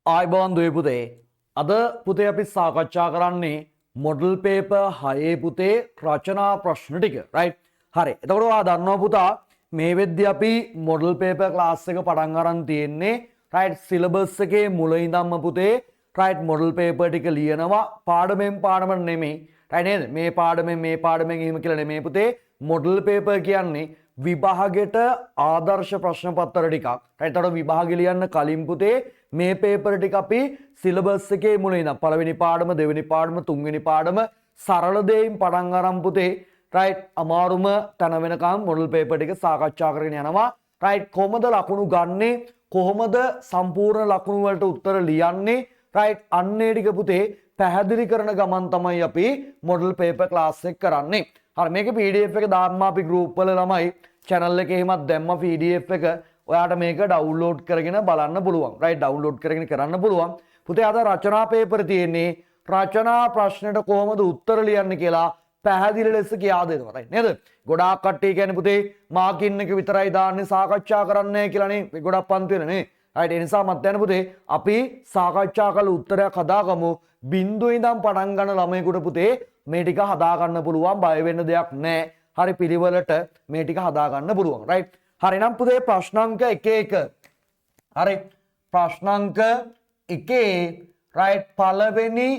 ආයුබෝවන් දුවේ පුතේ. අද පුතේ අපි සාකච්ඡා කරන්නේ මොඩල් පේපර් 6 පුතේ රචනා ප්‍රශ්න ටික. රයිට්. හරි. එතකොට ඔයා දන්නවා පුතා මේ වෙද්දි අපි මොඩල් පේපර් ක්ලාස් එක පටන් අරන් තියෙන්නේ. රයිට්. සිලබස් එකේ මුල ඉඳන්ම පුතේ රයිට් මොඩල් පේපර් ටික ලියනවා. පාඩමෙන් පාඩමට නෙමෙයි. රයිට් නේද? මේ පාඩමෙන් මේ පාඩමෙන් එහෙම කියලා නෙමෙයි පුතේ. මොඩල් පේපර් කියන්නේ විභාගෙට ආදර්ශ ප්‍රශ්න පත්‍ර ටිකක්. රයිට්. එතකොට විභාගෙ ලියන්න කලින් පුතේ මේ පේපර් ටික අපි සිලබස් එකේ මුල ඉඳන් පළවෙනි පාඩම, දෙවෙනි පාඩම, තුන්වෙනි පාඩම සරල දෙයින් පටන් අරන් පුතේ රයිට් අමාරුම තැන වෙනකම් මොඩල් පේපර් ටික සාකච්ඡා කරගෙන යනවා. රයිට්. කොහොමද ලකුණු ගන්නෙ? කොහොමද සම්පූර්ණ ලකුණු වලට උත්තර ලියන්නේ? රයිට්. අන්න ඒ ටික පුතේ පැහැදිලි කරන ගමන් තමයි අපි මොඩල් පේපර් ක්ලාස් එක කරන්නේ. හරි, මේකේ PDF එක දාන්න අපි ගෲප් වල ළමයි චැනල් එකේ එහෙමත් දැම්ම PDF එක. ඔයාට මේක ඩවුන්ලෝඩ් කරගෙන බලන්න පුළුවන්. රයිට්, ඩවුන්ලෝඩ් කරගෙන කරන්න පුළුවන්. පුතේ අද රචනා පේපර් තියෙන්නේ. රචනා ප්‍රශ්නෙට කොහොමද උත්තර ලියන්නේ කියලා පැහැදිලි ලෙස කියා දෙනවා. රයිට් නේද? ගොඩාක් කට්ටිය කියන්නේ පුතේ මාකින් එක විතරයි දාන්නේ, සාකච්ඡා කරන්නේ නැහැ කියලානේ. මේ ගොඩක් පන්ති වල නේ. රයිට්, ඒ නිසා මත් යන පුතේ අපි සාකච්ඡා කරලා උත්තරයක් හදාගමු. බිඳුව ඉඳන් පටන් ගන්න ළමයෙකුට පුතේ මේ ටික හදා ගන්න පුළුවන්, බය වෙන්න දෙයක් නෑ. හරි, පිළිවෙලට මේ ටික හදා ගන්න පුළුවන්. රයිට්. හරි නම් පුතේ ප්‍රශ්නාංක 1 1. හරි, ප්‍රශ්නාංක 1 රයිට් පළවෙනි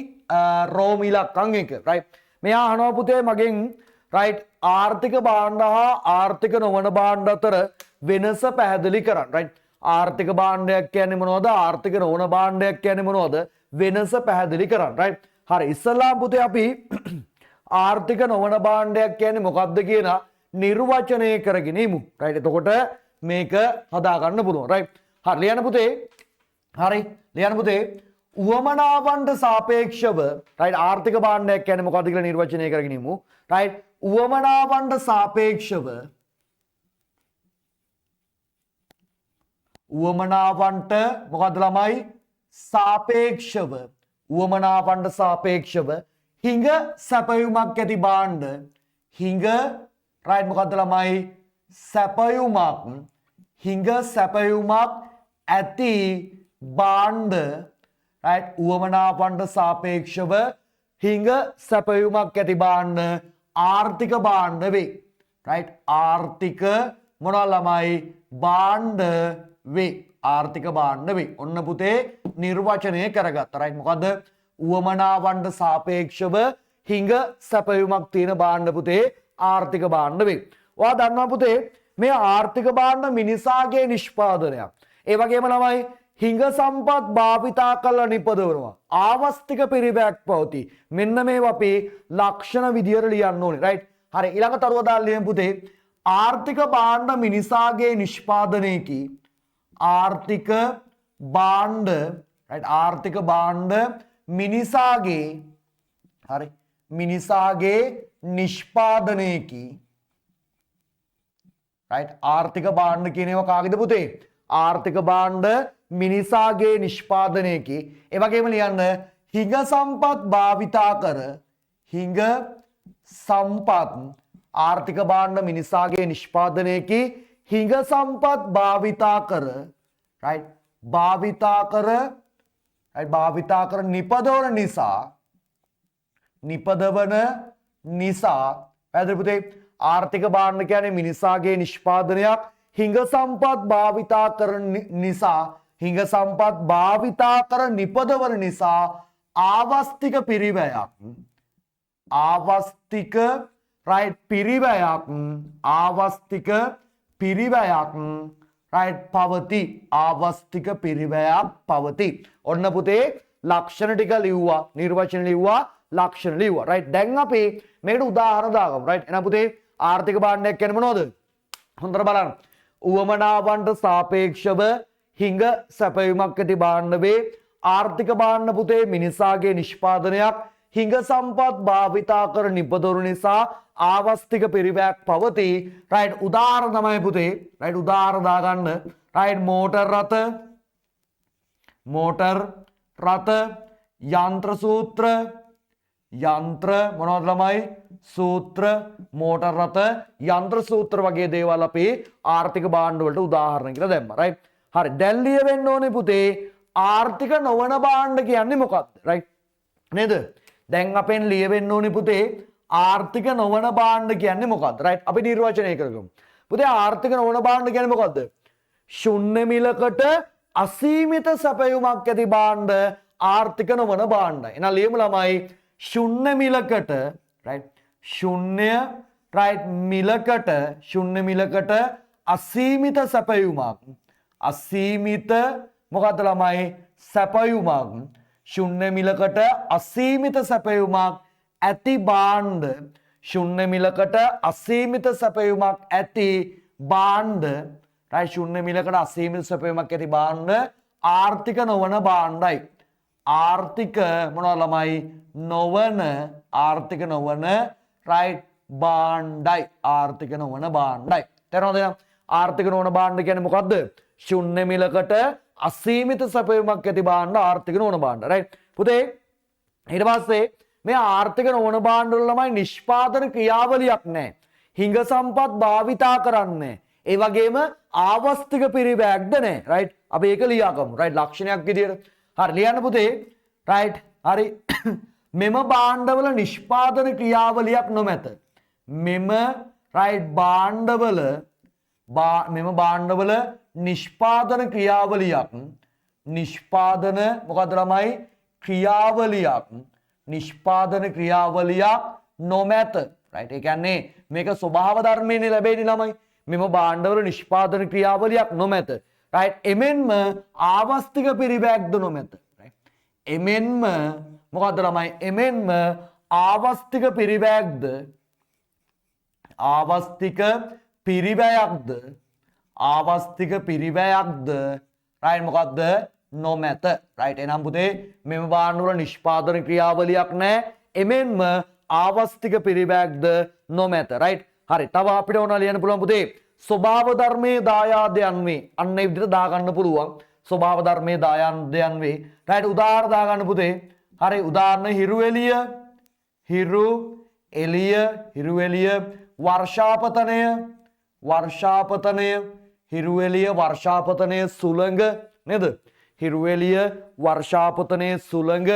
රෝම ඉලක්කම් එක. රයිට්. මෙයා අහනවා පුතේ මගෙන් රයිට් ආර්ථික භාණ්ඩ හා ආර්ථික නොවන භාණ්ඩ අතර වෙනස පැහැදිලි කරන්න. රයිට්. ආර්ථික භාණ්ඩයක් කියන්නේ මොනවද? ආර්ථික නොවන භාණ්ඩයක් කියන්නේ මොනවද? වෙනස පැහැදිලි කරන්න. රයිට්. හරි, ඉස්සල්ලාම පුතේ අපි ආර්ථික නොවන භාණ්ඩයක් කියන්නේ මොකක්ද කියලා නිර්වචනය කරගෙන ඉමු. රයිට්. එතකොට මේක හදා ගන්න පුළුවන්. රයිට්. හරි, ලියන්න පුතේ. හරි, ලියන්න පුතේ. උවමනාවන්ට සාපේක්ෂව රයිට් ආර්ථික භාණ්ඩයක් කියන්නේ මොකක්ද කියලා නිර්වචනය කරගෙන ඉමු. රයිට්. උවමනාවන්ට සාපේක්ෂව උවමනාවන්ට මොකද්ද ළමයි? සාපේක්ෂව උවමනාවන්ට සාපේක්ෂව හිඟ සැපයුමක් ඇති භාණ්ඩ හිඟ රයිට් මොකද්ද ළමයි? සැපයුමක් හිඟ සැපයුමක් ඇති භාණ්ඩ රයිට් උවමනාවන්ට සාපේක්ෂව හිඟ සැපයුමක් ඇති භාණ්ඩ ආර්ථික භාණ්ඩ වේ. රයිට්. ආර්ථික මොනවා ළමයි? භාණ්ඩ වේ. ආර්ථික භාණ්ඩ වේ. ඔන්න පුතේ නිර්වචනය කරගත්තා. රයිට්. මොකද්ද? උවමනාවන්ට සාපේක්ෂව හිඟ සැපයුමක් තියෙන භාණ්ඩ පුතේ ආර්ථික භාණ්ඩ වේ. ඔයා දන්නවා පුතේ මේ ආර්ථික භාණ්ඩ මිනිසාගේ නිෂ්පාදනයක්. ඒ වගේම ළමයි හිඟ සම්පත් භාවිතා කරලා නිපදවනවා. ආවස්තික පිරිවැයක් පවතී. මෙන්න මේවා අපි ලක්ෂණ විදියට ලියන්න ඕනේ. රයිට්. හරි, ඊළඟ තරුව දාලා ලියමු පුතේ. ආර්ථික භාණ්ඩ මිනිසාගේ නිෂ්පාදනයකි. ආර්ථික භාණ්ඩ රයිට් ආර්ථික භාණ්ඩ මිනිසාගේ හරි මිනිසාගේ නිෂ්පාදනයකි. රයිට් ආර්ථික භාණ්ඩ කියන ඒවා කාගේද පුතේ? ආර්ථික භාණ්ඩ මිනිසාගේ නිෂ්පාදනයකි. ඒ වගේම ලියන්න හිඟ සම්පත් භාවිතා කර හිඟ සම්පත් ආර්ථික භාණ්ඩ මිනිසාගේ නිෂ්පාදනයකි. හිඟ සම්පත් භාවිතා කර රයිට් භාවිතා කර රයිට් භාවිතා කර නිපදවන නිසා නිපදවන නිසා පැහැදිලි පුතේ ආර්ථික භාණ්ඩ කියන්නේ මිනිසාගේ නිෂ්පාදනයක්. හිඟ සම්පත් භාවිතා කරන නිසා හිඟ සම්පත් භාවිතා කර නිපදවන නිසා ආවස්තික පිරිවැයක් ආවස්තික රයිට් පිරිවැයක් ආවස්තික පිරිවැයක් රයිට් පවති. ආවස්තික පිරිවැයක් පවති. ඔන්න පුතේ ලක්ෂණ ටික ලිව්වා, නිර්වචන ලිව්වා, ලක්ෂණ ලිව්වා. රයිට්. දැන් අපි මේකට උදාහරණ දාගමු. රයිට්. එහෙනම් පුතේ ආර්ථික භාණ්ඩයක් කියන්නේ මොනවද? හොඳට බලන්න. උවමනාවන්ට සාපේක්ෂව හිඟ සැපයුමක් ඇති භාණ්ඩ වේ. ආර්ථික භාණ්ඩ පුතේ මිනිසාගේ නිෂ්පාදනයක්. හිඟ සම්පත් භාවිතා කර නිපදවනු නිසා ආවස්තික පිරිවැයක් පවතී. රයිට්. උදාහරණ තමයි පුතේ. රයිට්. උදාහරණ දාගන්න. රයිට්. මෝටර් රථ, මෝටර් රථ, යන්ත්‍ර සූත්‍ර, යන්ත්‍ර මොනවද ළමයි? සූත්‍ර, මෝටර් රථ, යන්ත්‍ර සූත්‍ර වගේ දේවල් අපි ආර්ථික භාණ්ඩ වලට උදාහරණ කියලා දැම්මා. රයිට්. හරි, දැන් ලියවෙන්න ඕනේ පුතේ ආර්ථික නොවන භාණ්ඩ කියන්නේ මොකක්ද? රයිට් නේද? දැන් අපෙන් ලියවෙන්න ඕනේ පුතේ ආර්ථික නොවන භාණ්ඩ කියන්නේ මොකක්ද? රයිට්, අපි නිර්වචනය කරගමු. පුතේ ආර්ථික නොවන භාණ්ඩ කියන්නේ මොකක්ද? ශුන්‍ය මිලකට අසීමිත සැපයුමක් ඇති භාණ්ඩ ආර්ථික නොවන භාණ්ඩ. එහෙනම් ලියමු ළමයි, ශුන්‍ය මිලකට, රයිට්, ශුන්‍ය, රයිට්, මිලකට, ශුන්‍ය මිලකට අසීමිත සැපයුමක්, අසීමිත මොකද්ද ළමයි? සැපයුමක්, ශුන්‍ය මිලකට අසීමිත සැපයුමක් ඇති භාණ්ඩ, ශුන්‍ය මිලකට අසීමිත සැපයුමක් ඇති භාණ්ඩ, රයිට්, ශුන්‍ය මිලකට අසීමිත සැපයුමක් ඇති භාණ්ඩ ආර්ථික නොවන භාණ්ඩයි. ආර්ථික මොනවද ළමයි? නොවන, ආර්ථික නොවන, රයිට්, භාණ්ඩයි. ආර්ථික නොවන භාණ්ඩයි. තේරෙනවද එහෙනම්? ආර්ථික නොවන භාණ්ඩ කියන්නේ මොකද්ද? ශුන්‍ය මිලකට අසීමිත සැපයුමක් ඇති භාණ්ඩ ආර්ථික නොවන භාණ්ඩ. රයිට් පුතේ, ඊට පස්සේ මේ ආර්ථික නොවන භාණ්ඩ වල ළමයි නිෂ්පාදන ක්‍රියාවලියක් නැහැ. හිඟ සම්පත් භාවිතා කරන්නේ. ඒ වගේම ආවස්තික පිරිවැයක්ද නැහැ. රයිට්, අපි ඒක ලියාගමු. රයිට්, ලක්ෂණයක් විදියට. හරි, ලියන්න පුතේ. රයිට්, හරි. මෙම භාණ්ඩවල නිෂ්පාදන ක්‍රියාවලියක් නොමැත. මෙම, රයිට්, භාණ්ඩවල, මෙම භාණ්ඩවල නිෂ්පාදන ක්‍රියාවලියක්, නිෂ්පාදන මොකද්ද ළමයි? ක්‍රියාවලියක්, නිෂ්පාදන ක්‍රියාවලියක් නොමැත. රයිට්, ඒ කියන්නේ මේක ස්වභාව ධර්මයෙන් ලැබෙන්නේ ළමයි. මෙම භාණ්ඩවල නිෂ්පාදන ක්‍රියාවලියක් නොමැත. රයිට්, එමෙන්ම ආවස්තික පිරිවැයක්ද නොමැත. රයිට්, එමෙන්ම මොකද්ද ළමයි? එමෙන්ම ආවස්තික පිරිවැයක්ද, ආවස්තික පිරිවැයක්ද, ආවස්තික පිරිවැයක්ද, රයිට්, මොකද්ද? නොමැත. රයිට්, එහෙනම් පුතේ මෙම භාණ්ඩවල නිෂ්පාදන ක්‍රියාවලියක් නැහැ. එමෙන්ම ආවස්තික පිරිවැයක්ද නොමැත. රයිට්, හරි. තව අපිට ඕන ලියන්න පුළුවන් පුතේ ස්වභාව ධර්මයේ දායාදයන් වේ. අන්න ඒ විදිහට දාගන්න පුළුවන්. ස්වභාව ධර්මයේ දායාදයන් වේ. රයිට්, උදාහරණ දාගන්න පුතේ. හරි, උදාහරණ හිරු එළිය, හිරු එළිය, හිරු එළිය, වර්ෂාපතනය, වර්ෂාපතනය, හිරු එළිය, වර්ෂාපතනය, සුළඟ නේද? හිරු එළිය, වර්ෂාපතනය, සුළඟ.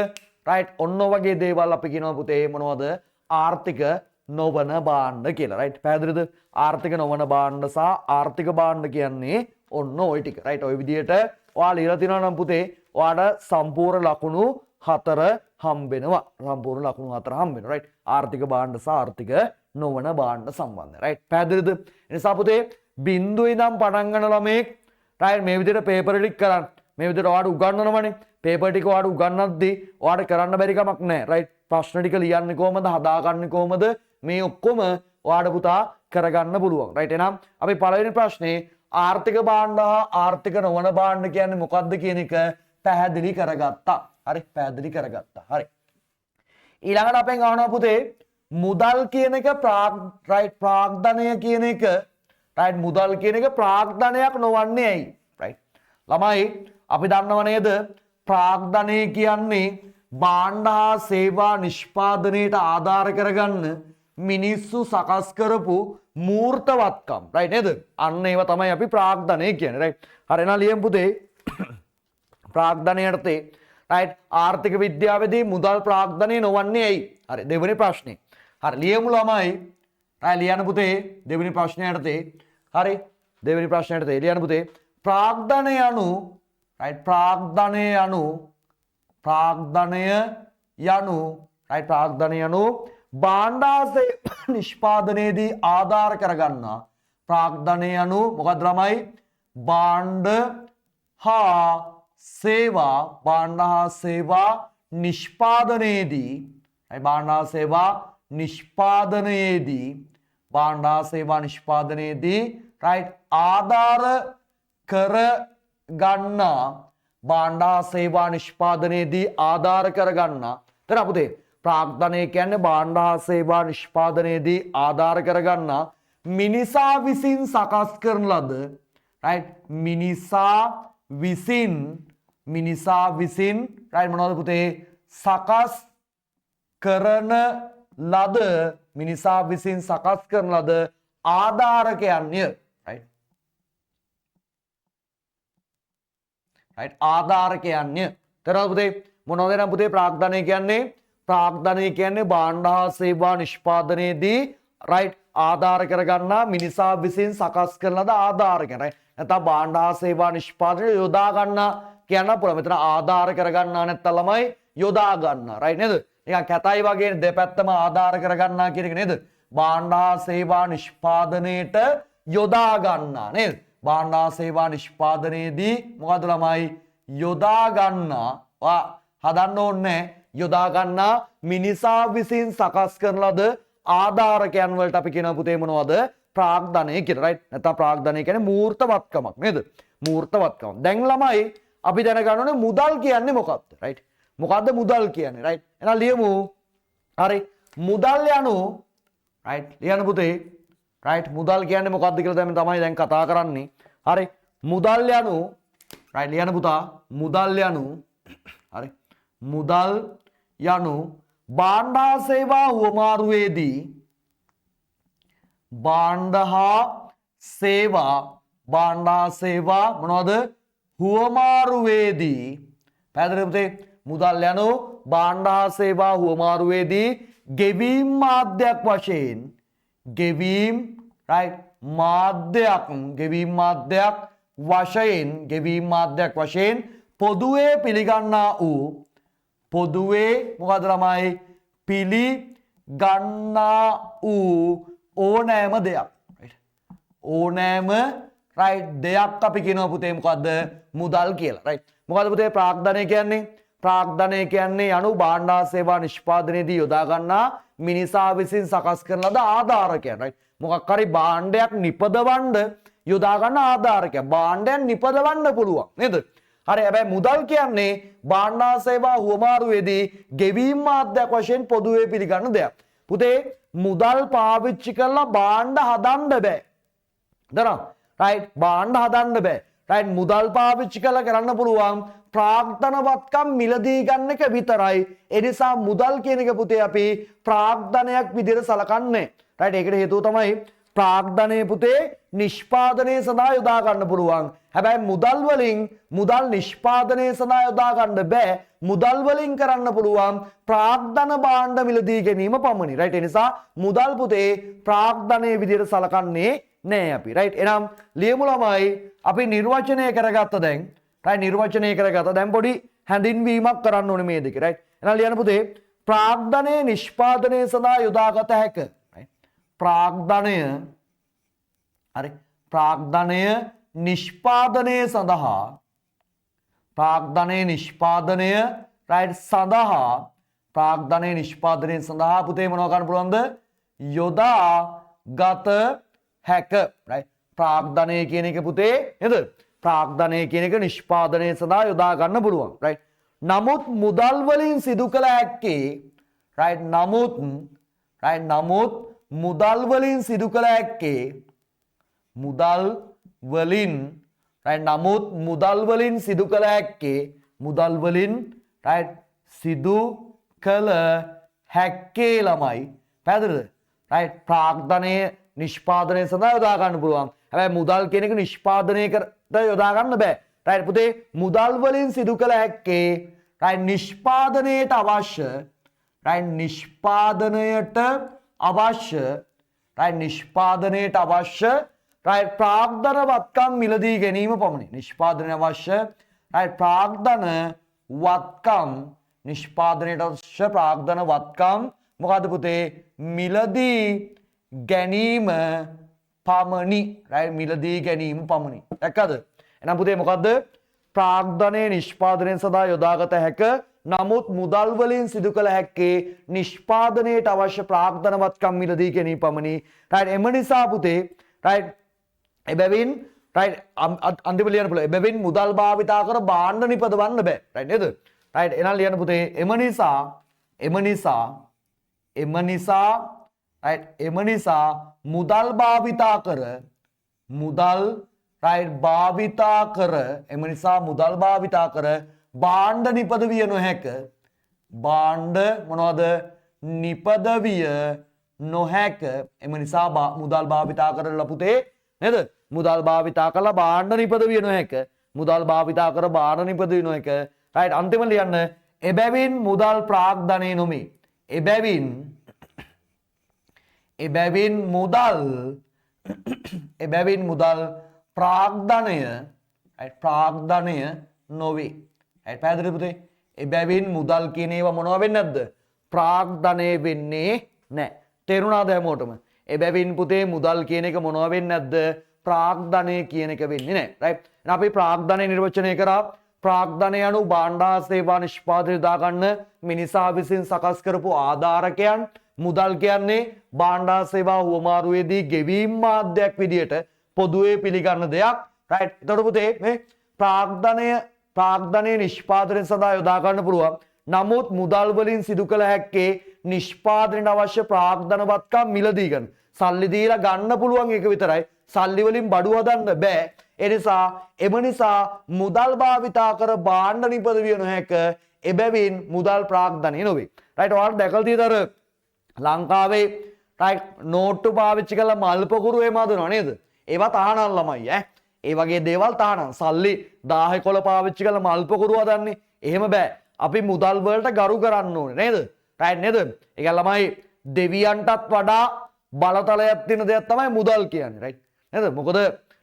රයිට්, ඔන්න වගේ දේවල් අපි කියනවා පුතේ මොනවද? ආර්ථික නොවන භාණ්ඩ කියලා. රයිට්, පැහැදිලිද? ආර්ථික නොවන භාණ්ඩ සහ ආර්ථික භාණ්ඩ කියන්නේ ඔන්න ඔය ටික. රයිට්, ඔය විදිහට ඔයා ලියලා තිනවා නම් පුතේ ඔයාට සම්පූර්ණ ලකුණු 4 හම්බෙනවා. සම්පූර්ණ ලකුණු 4 හම්බෙනවා. රයිට්, ආර්ථික භාණ්ඩ සහ ආර්ථික නොවන භාණ්ඩ සම්බන්ධයි. රයිට්, පැහැදිලිද? ඒ නිසා පුතේ බිංදුවේ ඉඳන් පටන් ගන්න ළමයෙක්, රයිට්, මේ විදිහට පේපර් ටික කරන්න. මේ විදිහට ඔයාට උගන්වනවනේ. පේපර් ටික ඔයාට උගන්වද්දී ඔයාට කරන්න බැරි කමක් නැහැ. රයිට්, ප්‍රශ්න ටික ලියන්නේ කොහමද, හදාගන්නේ කොහමද, මේ ඔක්කොම ඔයාට පුතා කරගන්න පුළුවන්. රයිට්, එහෙනම් අපි පළවෙනි ප්‍රශ්නේ ආර්ථික භාණ්ඩ හා ආර්ථික නොවන භාණ්ඩ කියන්නේ මොකද්ද කියන එක පැහැදිලි කරගත්තා. හරි, පැහැදිලි කරගත්තා. හරි, ඊළඟට අපෙන් අහනවා පුතේ මුදල් කියන එක රයිට්, ප්‍රාග්ධනය කියන එක, රයිට්, මුදල් කියන එක ප්‍රාග්ධනයක් නොවන්නේ ඇයි? රයිට්, ළමයි අපි දන්නව නේද ප්‍රාග්ධනය කියන්නේ භාණ්ඩ හා සේවා නිෂ්පාදනයට ආධාර කරගන්න මිනිස්සු සකස් කරපු මූර්තවත්කම්. රයිට් නේද? අන්න ඒවා තමයි අපි ප්‍රාග්ධනය කියන්නේ. රයිට්, හරි, එහෙනම් ලියමු පුතේ ප්‍රාග්ධනය යටතේ, රයිට්, ආර්ථික විද්‍යාවේදී මුදල් ප්‍රාග්ධනය නොවන්නේ ඇයි? හරි, දෙවෙනි ප්‍රශ්නේ. හරි, ලියමු ළමයි. රයිට්, ලියන්න පුතේ දෙවෙනි ප්‍රශ්නය යටතේ. හරි, දෙවෙනි ප්‍රශ්නය යටතේ ලියන්න පුතේ ප්‍රාග්ධනය යනු, රයිට්, ප්‍රාග්ධනය යනු, ප්‍රාග්ධනය යනු, රයිට්, ප්‍රාග්ධනය යනු භාණ්ඩාසේ නිෂ්පාදනයේදී ආධාර කරගන්නා ප්‍රාග්ධනය යනු මොකද්ද ළමයි? භාණ්ඩ හා සේවා, භාණ්ඩ හා සේවා නිෂ්පාදනයේදී, රයිට්, භාණ්ඩ හා සේවා නිෂ්පාදනයේදී, භාණ්ඩ හා සේවා නිෂ්පාදනයේදී, රයිට්, ආධාර කර ගන්නා, භාණ්ඩ හා සේවා නිෂ්පාදනයේදී ආධාර කර ගන්නා. එතන අපුතේ ප්‍රාග්ධනය කියන්නේ භාණ්ඩ හා සේවා නිෂ්පාදනයේදී ආධාර කර ගන්නා මිනිසා විසින් සකස් කරන ලද, රයිට්, මිනිසා විසින්, මිනිසා විසින්, රයිට්, මොනවද පුතේ? සකස් කරන ලද, මිනිසා විසින් සකස් කරන ලද ආධාරකයන්ය. Right, right, ආධාරකයන්ය. තේරෙනවද පුතේ? මොනවද නම් පුතේ ප්‍රාග්ධනය කියන්නේ? ප්‍රාග්ධනය කියන්නේ භාණ්ඩ හා සේවා නිෂ්පාදනයේදී රයිට් ආධාර කරගන්නා මිනිසා විසින් සකස් කරන ලද ආධාරකයන්. රයිට්, නැත්නම් භාණ්ඩ හා සේවා නිෂ්පාදනය යොදා ගන්නා කියන්න පුළුවන්. මෙතන ආධාර කරගන්නා නැත්නම් ළමයි යොදා ගන්නා. රයිට් නේද? නිකන් කැතයි වගේ දෙපැත්තම ආධාර කරගන්නා කියන එක නේද? භාණ්ඩ හා සේවා නිෂ්පාදනයේට යොදා ගන්නා නේද? භාණ්ඩ හා සේවා නිෂ්පාදනයේදී මොකද ළමයි යොදා ගන්නා, ඔයා හදන්න ඕනේ, යොදා ගන්නා මිනිසා විසින් සකස් කරන ලද ආධාරකයන් වලට අපි කියනවා පුතේ මොනවද? ප්‍රාග්ධනය කියලා. රයිට්, නැත්නම් ප්‍රාග්ධනය කියන්නේ මූර්තවත්කමක් නේද? මූර්තවත්කම. දැන් ළමයි අපි දැනගන්න ඕනේ මුදල් කියන්නේ මොකක්ද? රයිට්, මොකද්ද මුදල් කියන්නේ? රයිට්, එහෙනම් ලියමු. හරි, මුදල් යනු රයිට් ලියන්න පුතේ. රයිට්, මුදල් කියන්නේ මොකද්ද කියලා දැන් තමයි දැන් කතා කරන්නේ. හරි, මුදල් යනු රයිට් ලියන්න පුතා, මුදල් යනු හරි, මුදල් යනු භාණ්ඩ හා සේවා හුවමාරුවේදී, භාණ්ඩ හා සේවා, භාණ්ඩ හා සේවා මොනවද? හුවමාරුවේදී. පැහැදිලිද පුතේ? මුදල් යනු භාණ්ඩ හා සේවා හුවමාරුවේදී ගෙවීම් මාධ්‍යයක් වශයෙන්, ගෙවීම් රයිට් මාධ්‍යයක්, ගෙවීම් මාධ්‍යයක් වශයෙන්, ගෙවීම් මාධ්‍යයක් වශයෙන් පොදුවේ පිළිගන්නා වූ, පොදුවේ මොකද ළමයි පිළිගන්නා වූ ඕනෑම දෙයක්. රයිට්, ඕනෑම රයිට් දෙයක් අපි කියනවා පුතේ මොකද්ද? මුදල් කියලා. රයිට්, මොකද්ද පුතේ ප්‍රාග්ධනය කියන්නේ? ප්‍රාග්ධනය කියන්නේ යනු භාණ්ඩ හා සේවා නිෂ්පාදනයේදී යොදා ගන්නා මිනිසා විසින් සකස් කරන ලද ආධාරකයන්. රයිට්, මොකක් හරි භාණ්ඩයක් නිපදවන්න යොදා ගන්න ආධාරකයක්. භාණ්ඩයක් නිපදවන්න පුළුවන් නේද? හරි, හැබැයි මුදල් කියන්නේ භාණ්ඩ හා සේවා හුවමාරුවේදී ගෙවීම් මාධ්‍යයක් වශයෙන් පොදුවේ පිළිගන්න දෙයක්. පුතේ මුදල් පාවිච්චි කරලා භාණ්ඩ හදන්න බෑ. දරා රයිට්, භාණ්ඩ හදන්න බෑ. රයිට්, මුදල් පාවිච්චි කරලා කරන්න පුළුවන් ප්‍රාග්ධනවත්කම් මිලදී ගන්න එක විතරයි. ඒ නිසා මුදල් කියන එක පුතේ අපි ප්‍රාග්ධනයක් විදිහට සලකන්නේ. රයිට්, ඒකට හේතුව තමයි ප්‍රාග්ධනය පුතේ නිෂ්පාදනය සඳහා යොදා ගන්න පුළුවන්. හැබැයි මුදල් වලින් මුදල් නිෂ්පාදනය සඳහා යොදා ගන්න බෑ. මුදල් වලින් කරන්න පුළුවන් ප්‍රාග්ධන භාණ්ඩ මිලදී ගැනීම පමණි. රයිට්, ඒ නිසා මුදල් පුතේ ප්‍රාග්ධනය විදිහට සලකන්නේ නෑ අපි. රයිට්, එහෙනම් ලියමු ළමයි අපි නිර්වචනය කරගත්ත දැන්. රයිට්, නිර්වචනය කරගත්ත දැන් පොඩි හැඳින්වීමක් කරන්න ඕනේ මේ දෙකේ. රයිට්, එහෙනම් ලියන්න පුතේ ප්‍රාග්ධනය නිෂ්පාදනය සඳහා යොදාගත හැක. රයිට්, ප්‍රාග්ධනය හරි, ප්‍රාග්ධනය නිෂ්පාදනය සඳහා, ප්‍රාග්ධනය නිෂ්පාදනය රයිට් සඳහා, ප්‍රාග්ධනය නිෂ්පාදනය සඳහා පුතේ මොනව කරන්න පුළුවන්ද? යොදා ගත හැක. රයිට්, ප්‍රාග්ධනය කියන එක පුතේ නේද? ප්‍රාග්ධනය කියන එක නිෂ්පාදනය සඳහා යොදා ගන්න පුළුවන්. රයිට්, නමුත් මුදල් වලින් සිදු කළ හැක්කේ රයිට්, නමුත් රයිට්, නමුත් මුදල් වලින් සිදු කළ හැක්කේ, මුදල් වලින් රයිට්, නමුත් මුදල් වලින් සිදු කළ හැක්කේ, මුදල් වලින් රයිට් සිදු කළ හැක්කේ ළමයි. පැහැදිලිද? රයිට්, ප්‍රාග්ධනය නිෂ්පාදනය සඳහා යොදා ගන්න පුළුවන්. හැබැයි මුදල් කියන එක නිෂ්පාදනය කරට යොදා ගන්න බෑ. රයිට් පුතේ, මුදල් වලින් සිදු කළ හැක්කේ රයිට් නිෂ්පාදනයට අවශ්‍ය, රයිට් නිෂ්පාදනයට අවශ්‍ය, රයිට් නිෂ්පාදනයට අවශ්‍ය රයිට් ප්‍රාග්ධන වත්කම් මිලදී ගැනීම පමණි. නිෂ්පාදනය අවශ්‍ය රයිට් ප්‍රාග්ධන වත්කම්, නිෂ්පාදනයට අවශ්‍ය ප්‍රාග්ධන වත්කම් මොකද්ද පුතේ? මිලදී ගැනීම පමණි. රයිට්, මිලදී ගැනීම පමණි. දැක්කද? එහෙනම් පුතේ මොකද්ද? ප්‍රාග්ධනය නිෂ්පාදනය සඳහා යොදාගත හැක. නමුත් මුදල් වලින් සිදු කළ හැක්කේ නිෂ්පාදනයට අවශ්‍ය ප්‍රාග්ධන වත්කම් මිලදී ගැනීම පමණි. රයිට්, එම නිසා පුතේ රයිට් එබැවින් රයිට් අන්තිම ලියන්න පුළුවන්. එබැවින් මුදල් භාවිතා කර භාණ්ඩ නිපදවන්න බෑ. රයිට් නේද? රයිට්, එහෙනම් ලියන්න පුතේ එම නිසා, එම නිසා, එම නිසා රයිට්, එම නිසා මුදල් භාවිතා කර, මුදල් රයිට් භාවිතා කර, එම නිසා මුදල් භාවිතා කර භාණ්ඩ නිපදවිය නොහැක. භාණ්ඩ මොනවද? නිපදවිය නොහැක. එම නිසා මුදල් භාවිතා කරලා පුතේ නේද? මුදල් භාවිතා කරලා භාණ්ඩ නිපදවිය නොහැක. මුදල් භාවිතා කර භාණ්ඩ නිපදවී නොහැක. රයිට්, අන්තිම ලියන්න එබැවින් මුදල් ප්‍රාග්ධනය නොමේ. එබැවින් එබැවින් මුදල් එබැවින් මුදල් ප්‍රාග්ධනය, රයිට්, ප්‍රාග්ධනය නොවේ. රයිට්, පැහැදිලිද පුතේ? එබැවින් මුදල් කියන ඒවා මොනවා වෙන්නේ නැද්ද? ප්‍රාග්ධනය වෙන්නේ නැහැ. තේරුණාද හැමෝටම? එබැවින් පුතේ මුදල් කියන එක මොනවා වෙන්නේ නැද්ද? ප්‍රාග්ධනය කියන එක වෙන්නේ නැහැ. රයිට්, එහෙනම් අපි ප්‍රාග්ධනය නිර්වචනය කරා. ප්‍රාග්ධනය යනු භාණ්ඩ සේවා නිෂ්පාදනය යොදා ගන්න මිනිසා විසින් සකස් කරපු ආධාරකයන්. මුදල් කියන්නේ භාණ්ඩ සේවා හුවමාරුවේදී ගෙවීම් මාධ්‍යයක් විදියට පොදුවේ පිළිගන්න දෙයක්. රයිට්, එතකොට පුතේ මේ ප්‍රාග්ධනය නිෂ්පාදනය සඳහා යොදා ගන්න පුළුවන්. නමුත් මුදල් වලින් සිදු කළ හැක්කේ නිෂ්පාදනයට අවශ්‍ය ප්‍රාග්ධනවත්කම් මිලදී ගන්න. සල්ලි දීලා ගන්න පුළුවන් එක විතරයි. සල්ලි වලින් බඩු හදන්න බෑ. එම නිසා මුදල් භාවිතා කර භාණ්ඩ නිපදවිය නොහැක. එබැවින් මුදල් ප්‍රාග්ධනය නොවේ. රයිට්, ඔයාලට දැකලා තියෙද අර ලංකාවේ රයිට් නෝට්ටු පාවිච්චි කරලා මල් පොකුරු එහෙම හදනවා නේද? ඒවා තහනම් ළමයි ඈ. ඒ වගේ දේවල් තහනම්. සල්ලි 1000 කොළ පාවිච්චි කරලා මල් පොකුරු හදන්නේ. එහෙම බෑ. අපි මුදල් වලට ගරු කරන්න ඕනේ නේද? රයිට් නේද? ඒ කියන්නේ ළමයි දෙවියන්ටත් වඩා බලතලයක් තියෙන දෙයක් තමයි මුදල් කියන්නේ. රයිට් නේද? මොකද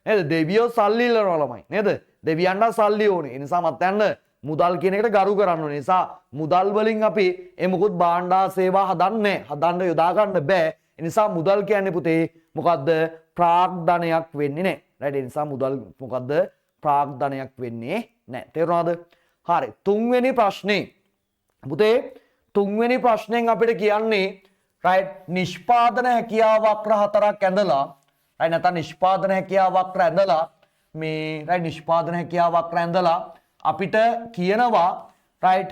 නේද දෙවියෝ සල්ලි ඉල්ලනවා ළමයි නේද? දෙවියන්ට සල්ලි ඕනේ. ඒ නිසා මත් යන්න මුදල් කියන එකට ගරු කරන්න ඕනේ. ඒ නිසා මුදල් වලින් අපි ඒ මොකුත් භාණ්ඩ සේවා හදන්නේ නැහැ. හදන්න යොදා ගන්න බෑ. ඒ නිසා මුදල් කියන්නේ පුතේ මොකද්ද? ප්‍රාග්ධනයක් වෙන්නේ නැහැ. රයිට්, ඒ නිසා මුදල් මොකද්ද? ප්‍රාග්ධනයක් වෙන්නේ නැහැ. තේරුණාද? හරි, තුන්වෙනි ප්‍රශ්නේ පුතේ, තුන්වෙනි ප්‍රශ්නෙන් අපිට කියන්නේ රයිට් නිෂ්පාදන හැකියාව වක්‍ර හතරක් ඇඳලා, රයිට්, නැත්නම් නිෂ්පාදන හැකියාව වක්‍ර ඇඳලා මේ රයිට් නිෂ්පාදන හැකියාව වක්‍ර ඇඳලා අපිට කියනවා රයිට්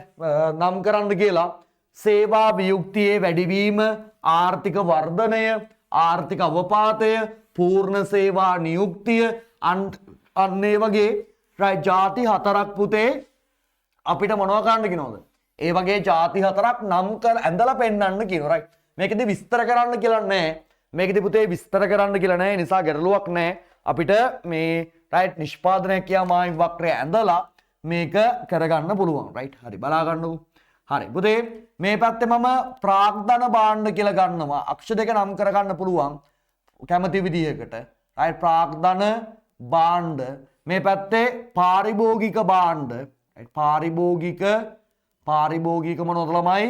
නම් කරන්න කියලා සේවා වියුක්තියේ වැඩිවීම, ආර්ථික වර්ධනය, ආර්ථික අවපාතය, පූර්ණ සේවා නියුක්තිය, අන්න ඒ වගේ රයිට් ජාති හතරක් පුතේ අපිට මොනවා කරන්න කියනවද? ඒ වගේ ජාති හතරක් නම් කර ඇඳලා පෙන්වන්න කියනවා. රයිට්, මේකෙදි විස්තර කරන්න කියලා නෑ. මේකෙදි පුතේ විස්තර කරන්න කියලා නෑ. ඒ නිසා ගැටලුවක් නෑ. අපිට මේ රයිට් නිෂ්පාදනය කියා මායිම් වක්‍රය ඇඳලා මේක කරගන්න පුළුවන්. රයිට්, හරි, බලා ගන්නකෝ. හරි පුතේ, මේ පැත්තේ මම ප්‍රාග්ධන භාණ්ඩ කියලා ගන්නවා. අක්ෂ දෙක නම් කරගන්න පුළුවන් කැමති විදියකට. රයිට්, ප්‍රාග්ධන භාණ්ඩ, මේ පැත්තේ පාරිභෝගික භාණ්ඩ. රයිට්, පාරිභෝගික මොනවද ළමයි?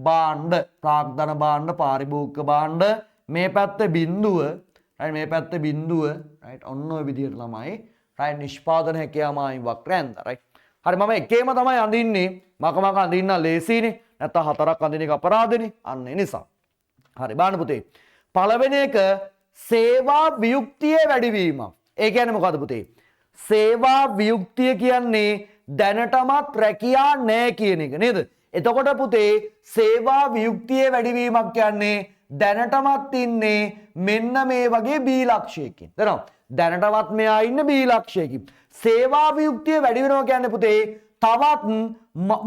භාණ්ඩ, ප්‍රාග්ධන භාණ්ඩ, පාරිභෝගික භාණ්ඩ. මේ පැත්තේ බිඳුව. රයිට්, මේ පැත්තේ බිඳුව. රයිට්, ඔන්න ඔය විදියට ළමයි රයිට් නිෂ්පාදන හැකියාව මායිම් වක්‍රය ඇඳා. රයිට්, හරි, මම එකේම තමයි අඳින්නේ. මක මක අඳින්න ලේසියිනේ. නැත්තම් හතරක් අඳින එක අපරාධනේ. අන්න ඒ නිසා. හරි, බලන්න පුතේ. පළවෙනි එක සේවා වියුක්තියේ වැඩිවීම. ඒ කියන්නේ මොකද්ද පුතේ? සේවා වියුක්තිය කියන්නේ දැනටමත් රැකියා නෑ කියන එක නේද? එතකොට පුතේ සේවා වියුක්තියේ වැඩිවීමක් කියන්නේ දැනටමත් ඉන්නේ මෙන්න මේ වගේ බී ලක්ෂයකින්. දන්නවද? දැනටමත් මෙයා ඉන්නේ බී ලක්ෂයකින්. සේවා වියුක්තිය වැඩි වෙනවා කියන්නේ පුතේ තවත්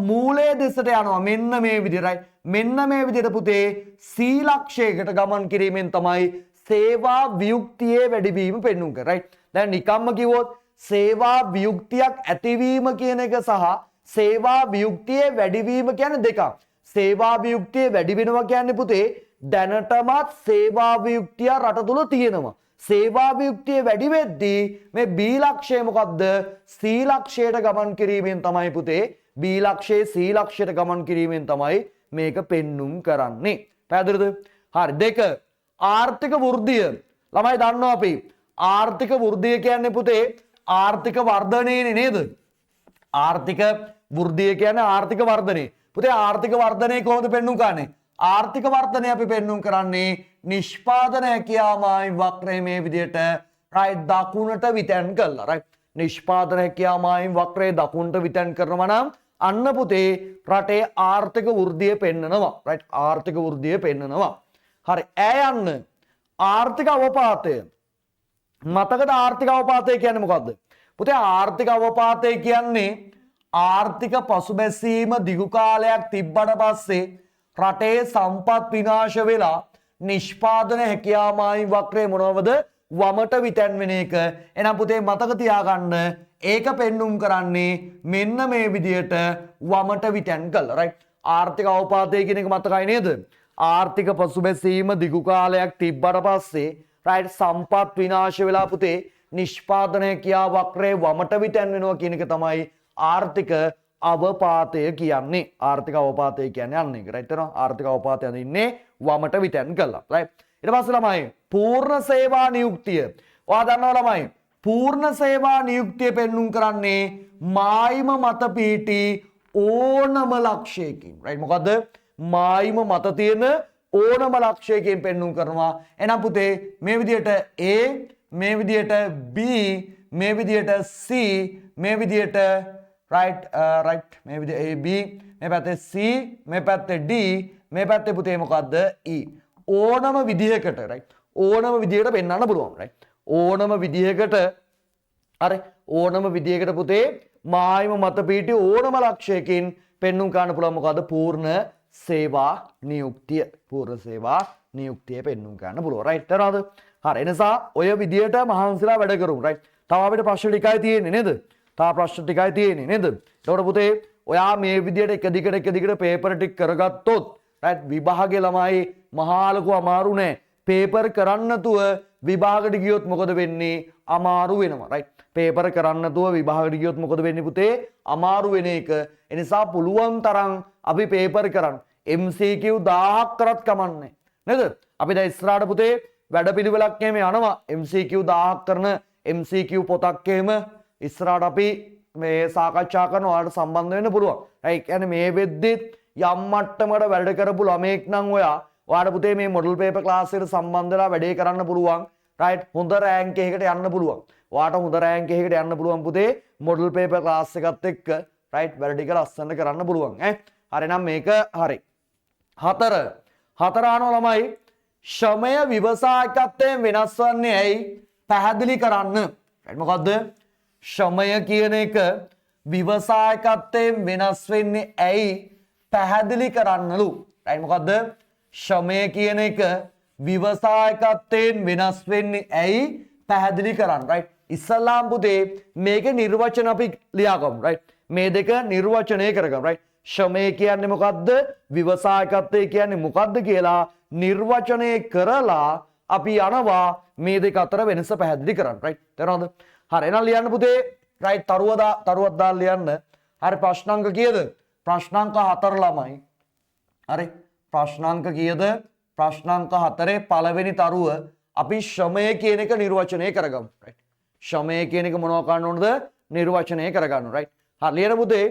මූලයේ දෙසට යනවා මෙන්න මේ විදිහටයි. මෙන්න මේ විදිහට පුතේ සී ලක්ෂයකට ගමන් කිරීමෙන් තමයි සේවා වියුක්තියේ වැඩිවීම පෙන්නුම් කරන්නේ. රයිට්, දැන් නිකම්ම කිව්වොත් සේවා වියුක්තියක් ඇතිවීම කියන එක සහ සේවා වියුක්තියේ වැඩිවීම කියන්නේ දෙකක්. සේවා වියුක්තිය වැඩි වෙනවා කියන්නේ පුතේ දැනටමත් සේවා වියුක්තිය රට තුල තියෙනවා. සේවා වියුක්තිය වැඩි වෙද්දී මේ බී ලක්ෂය මොකද්ද? සී ලක්ෂයට ගමන් කිරීමෙන් තමයි පුතේ බී ලක්ෂයේ සී ලක්ෂයට ගමන් කිරීමෙන් තමයි මේක පෙන්නුම් කරන්නේ. පැහැදිලිද? හරි, දෙක ආර්ථික වෘද්ධිය. ළමයි දන්නවා අපි ආර්ථික වෘද්ධිය කියන්නේ පුතේ ආර්ථික වර්ධනයනේ නේද? ආර්ථික වෘද්ධිය කියන්නේ ආර්ථික වර්ධනය. පුතේ ආර්ථික වර්ධනය කොහොමද පෙන්නුම් කරන්නේ? ආර්ථික වර්ධනය අපි පෙන්නුම් කරන්නේ නිෂ්පාදන හැකියාව මායිම් වක්‍රය මේ විදිහට රයිට් දකුණට විතැන් කළා. රයිට්, නිෂ්පාදන හැකියාව මායිම් වක්‍රය දකුණට විතැන් කරනවා නම් අන්න පුතේ රටේ ආර්ථික වෘද්ධිය පෙන්නනවා. රයිට්, ආර්ථික වෘද්ධිය පෙන්නනවා. හරි, ඈ යන්න ආර්ථික අවපාතය. මතකද ආර්ථික අවපාතය කියන්නේ මොකද්ද? පුතේ ආර්ථික අවපාතය කියන්නේ ආර්ථික පසුබැසීම දිගු කාලයක් තිබ්බට පස්සේ රටේ සම්පත් විනාශ වෙලා නිෂ්පාදන හැකියාව මායිම් වක්‍රය මොනවද? වමට විතැන් වෙන එක. එහෙනම් පුතේ මතක තියාගන්න ඒක පෙන්눔 කරන්නේ මෙන්න මේ විදියට වමට විතැන් කළා. රයිට්. ආර්ථික අවපාතය කියන එක මතකයි නේද? ආර්ථික පසුබැසීම දිගු කාලයක් තිබ්බට පස්සේ රයිට් සම්පත් විනාශ වෙලා පුතේ නිෂ්පාදනය ක්‍රියා වක්‍රයේ වමට විතැන් වෙනවා කියන එක තමයි ආර්ථික අවපාතය කියන්නේ. ආර්ථික අවපාතය කියන්නේ අන්න ඒක. රයිට් තේරෙනවද? ආර්ථික අවපාතය අඳින්නේ වමට විතැන් කළා. රයිට්. ඊට පස්සේ ළමයි පූර්ණ සේවා නියුක්තිය. ඔයා දන්නවා ළමයි පූර්ණ සේවා නියුක්තිය පෙන්눔 කරන්නේ මායිම මත පිහිටි ඕනම ලක්ෂයකින්. රයිට්. මොකද්ද? මායිම මත තියෙන ඕනම ලක්ෂයකින් පෙන්눔 කරනවා. එහෙනම් පුතේ මේ විදියට A, මේ විදියට B, මේ විදියට C, මේ විදියට රයිට් රයිට් මේ විදියට A B, මේ පැත්තේ C, මේ පැත්තේ D, මේ පැත්තේ පුතේ මොකද්ද? E. ඕනම විදිහකට රයිට් ඕනම විදිහකට පෙන්වන්න පුළුවන්. රයිට්. ඕනම විදිහකට හරි ඕනම විදිහකට පුතේ මායිම මත පිහිටි ඕනම ලක්ෂයකින් පෙන්눔 කරන්න පුළුවන්. මොකද්ද? පූර්ණ සේවා නියුක්තිය. පූර්ණ සේවා නියුක්තිය පෙන්눔 කරන්න පුළුවන්. රයිට්. තේරෙනවද? හරි. එනිසා ඔය විදිහට මහන්සිලා වැඩ කරමු. රයිට්. තව අපිට ප්‍රශ්න ටිකයි තියෙන්නේ නේද? තව ප්‍රශ්න ටිකයි තියෙන්නේ නේද? එතකොට පුතේ ඔයා මේ විදිහට එක දිගට එක දිගට පේපර් ටික කරගත්තොත් රයිට් විභාගේ ළමයි මහා ලොකු අමාරු නෑ. පේපර් කරන්න නැතුව විභාගට ගියොත් මොකද වෙන්නේ? අමාරු වෙනවා. රයිට්. පේපර් කරන්න නැතුව විභාගට ගියොත් මොකද වෙන්නේ පුතේ? අමාරු වෙන එක. ඒ නිසා පුළුවන් තරම් අපි පේපර් කරන්න. MCQ 1000ක් කරත් කමන්නේ නේද? අපි දැන් ඉස්සරහට පුතේ වැඩපිළිවෙලක් එහෙම යනවා. MCQ 1000ක් කරන MCQ පොතක් එහෙම ඉස්සරහට අපි මේ සාකච්ඡා කරන ඔයාලට සම්බන්ධ වෙන්න පුළුවන්. ඒ කියන්නේ මේ වෙද්දිත් යම් මට්ටමකට වැඩ කරපු ළමයෙක් නම් ඔයාට පුතේ මේ මොඩල් පේපර් ක්ලාස් එකට සම්බන්ධ වෙලා වැඩේ කරන්න පුළුවන්. රයිට්. හොඳ රෑන්ක් එකකට යන්න පුළුවන්. ඔයාට හොඳ රෑන්ක් එකකට යන්න පුළුවන් පුතේ මොඩල් පේපර් ක්ලාස් එකත් එක්ක. රයිට්. වැඩ ටික ලස්සනට කරන්න පුළුවන් ඈ. හරි නම් මේක හරි. හතර. හතර අහනවා ළමයි ශ්‍රමය ව්‍යවසායකත්වයෙන් වෙනස් වන්නේ ඇයි? පැහැදිලි කරන්න. රයිට්. මොකද්ද? ශ්‍රමය කියන එක ව්‍යවසායකත්වයෙන් වෙනස් වෙන්නේ ඇයි? පැහැදිලි කරන්නලු. රයිට්. මොකද්ද? ශ්‍රමය කියන එක ව්‍යවසායකත්වයෙන් වෙනස් වෙන්නේ ඇයි? පැහැදිලි කරන්න. රයිට්. ඉස්සල්ලාම පුතේ මේකේ නිර්වචන අපි ලියාගමු. රයිට්. මේ දෙක නිර්වචනය කරගමු. රයිට්. ශ්‍රමය කියන්නේ මොකද්ද? ව්‍යවසායකත්වය කියන්නේ මොකද්ද කියලා නිර්වචනය කරලා අපි යනවා මේ දෙක අතර වෙනස පැහැදිලි කරන්න. රයිට්. තේරෙනවද? හරි. එහෙනම් ලියන්න පුතේ. රයිට්. තරුවක් දාලා ලියන්න. හරි. ප්‍රශ්නාංක කීයද? ප්‍රශ්නාංක 4 ළමයි. හරි. ප්‍රශ්නාංක කීයද? ප්‍රශ්නාංක 4 පළවෙනි තරුව අපි ශ්‍රමය කියන එක නිර්වචනය කරගමු. රයිට්. ශ්‍රමය කියන එක මොනවා කරන්න ඕනද? නිර්වචනය කරගන්න. රයිට්. හරි. ලියන්න පුතේ.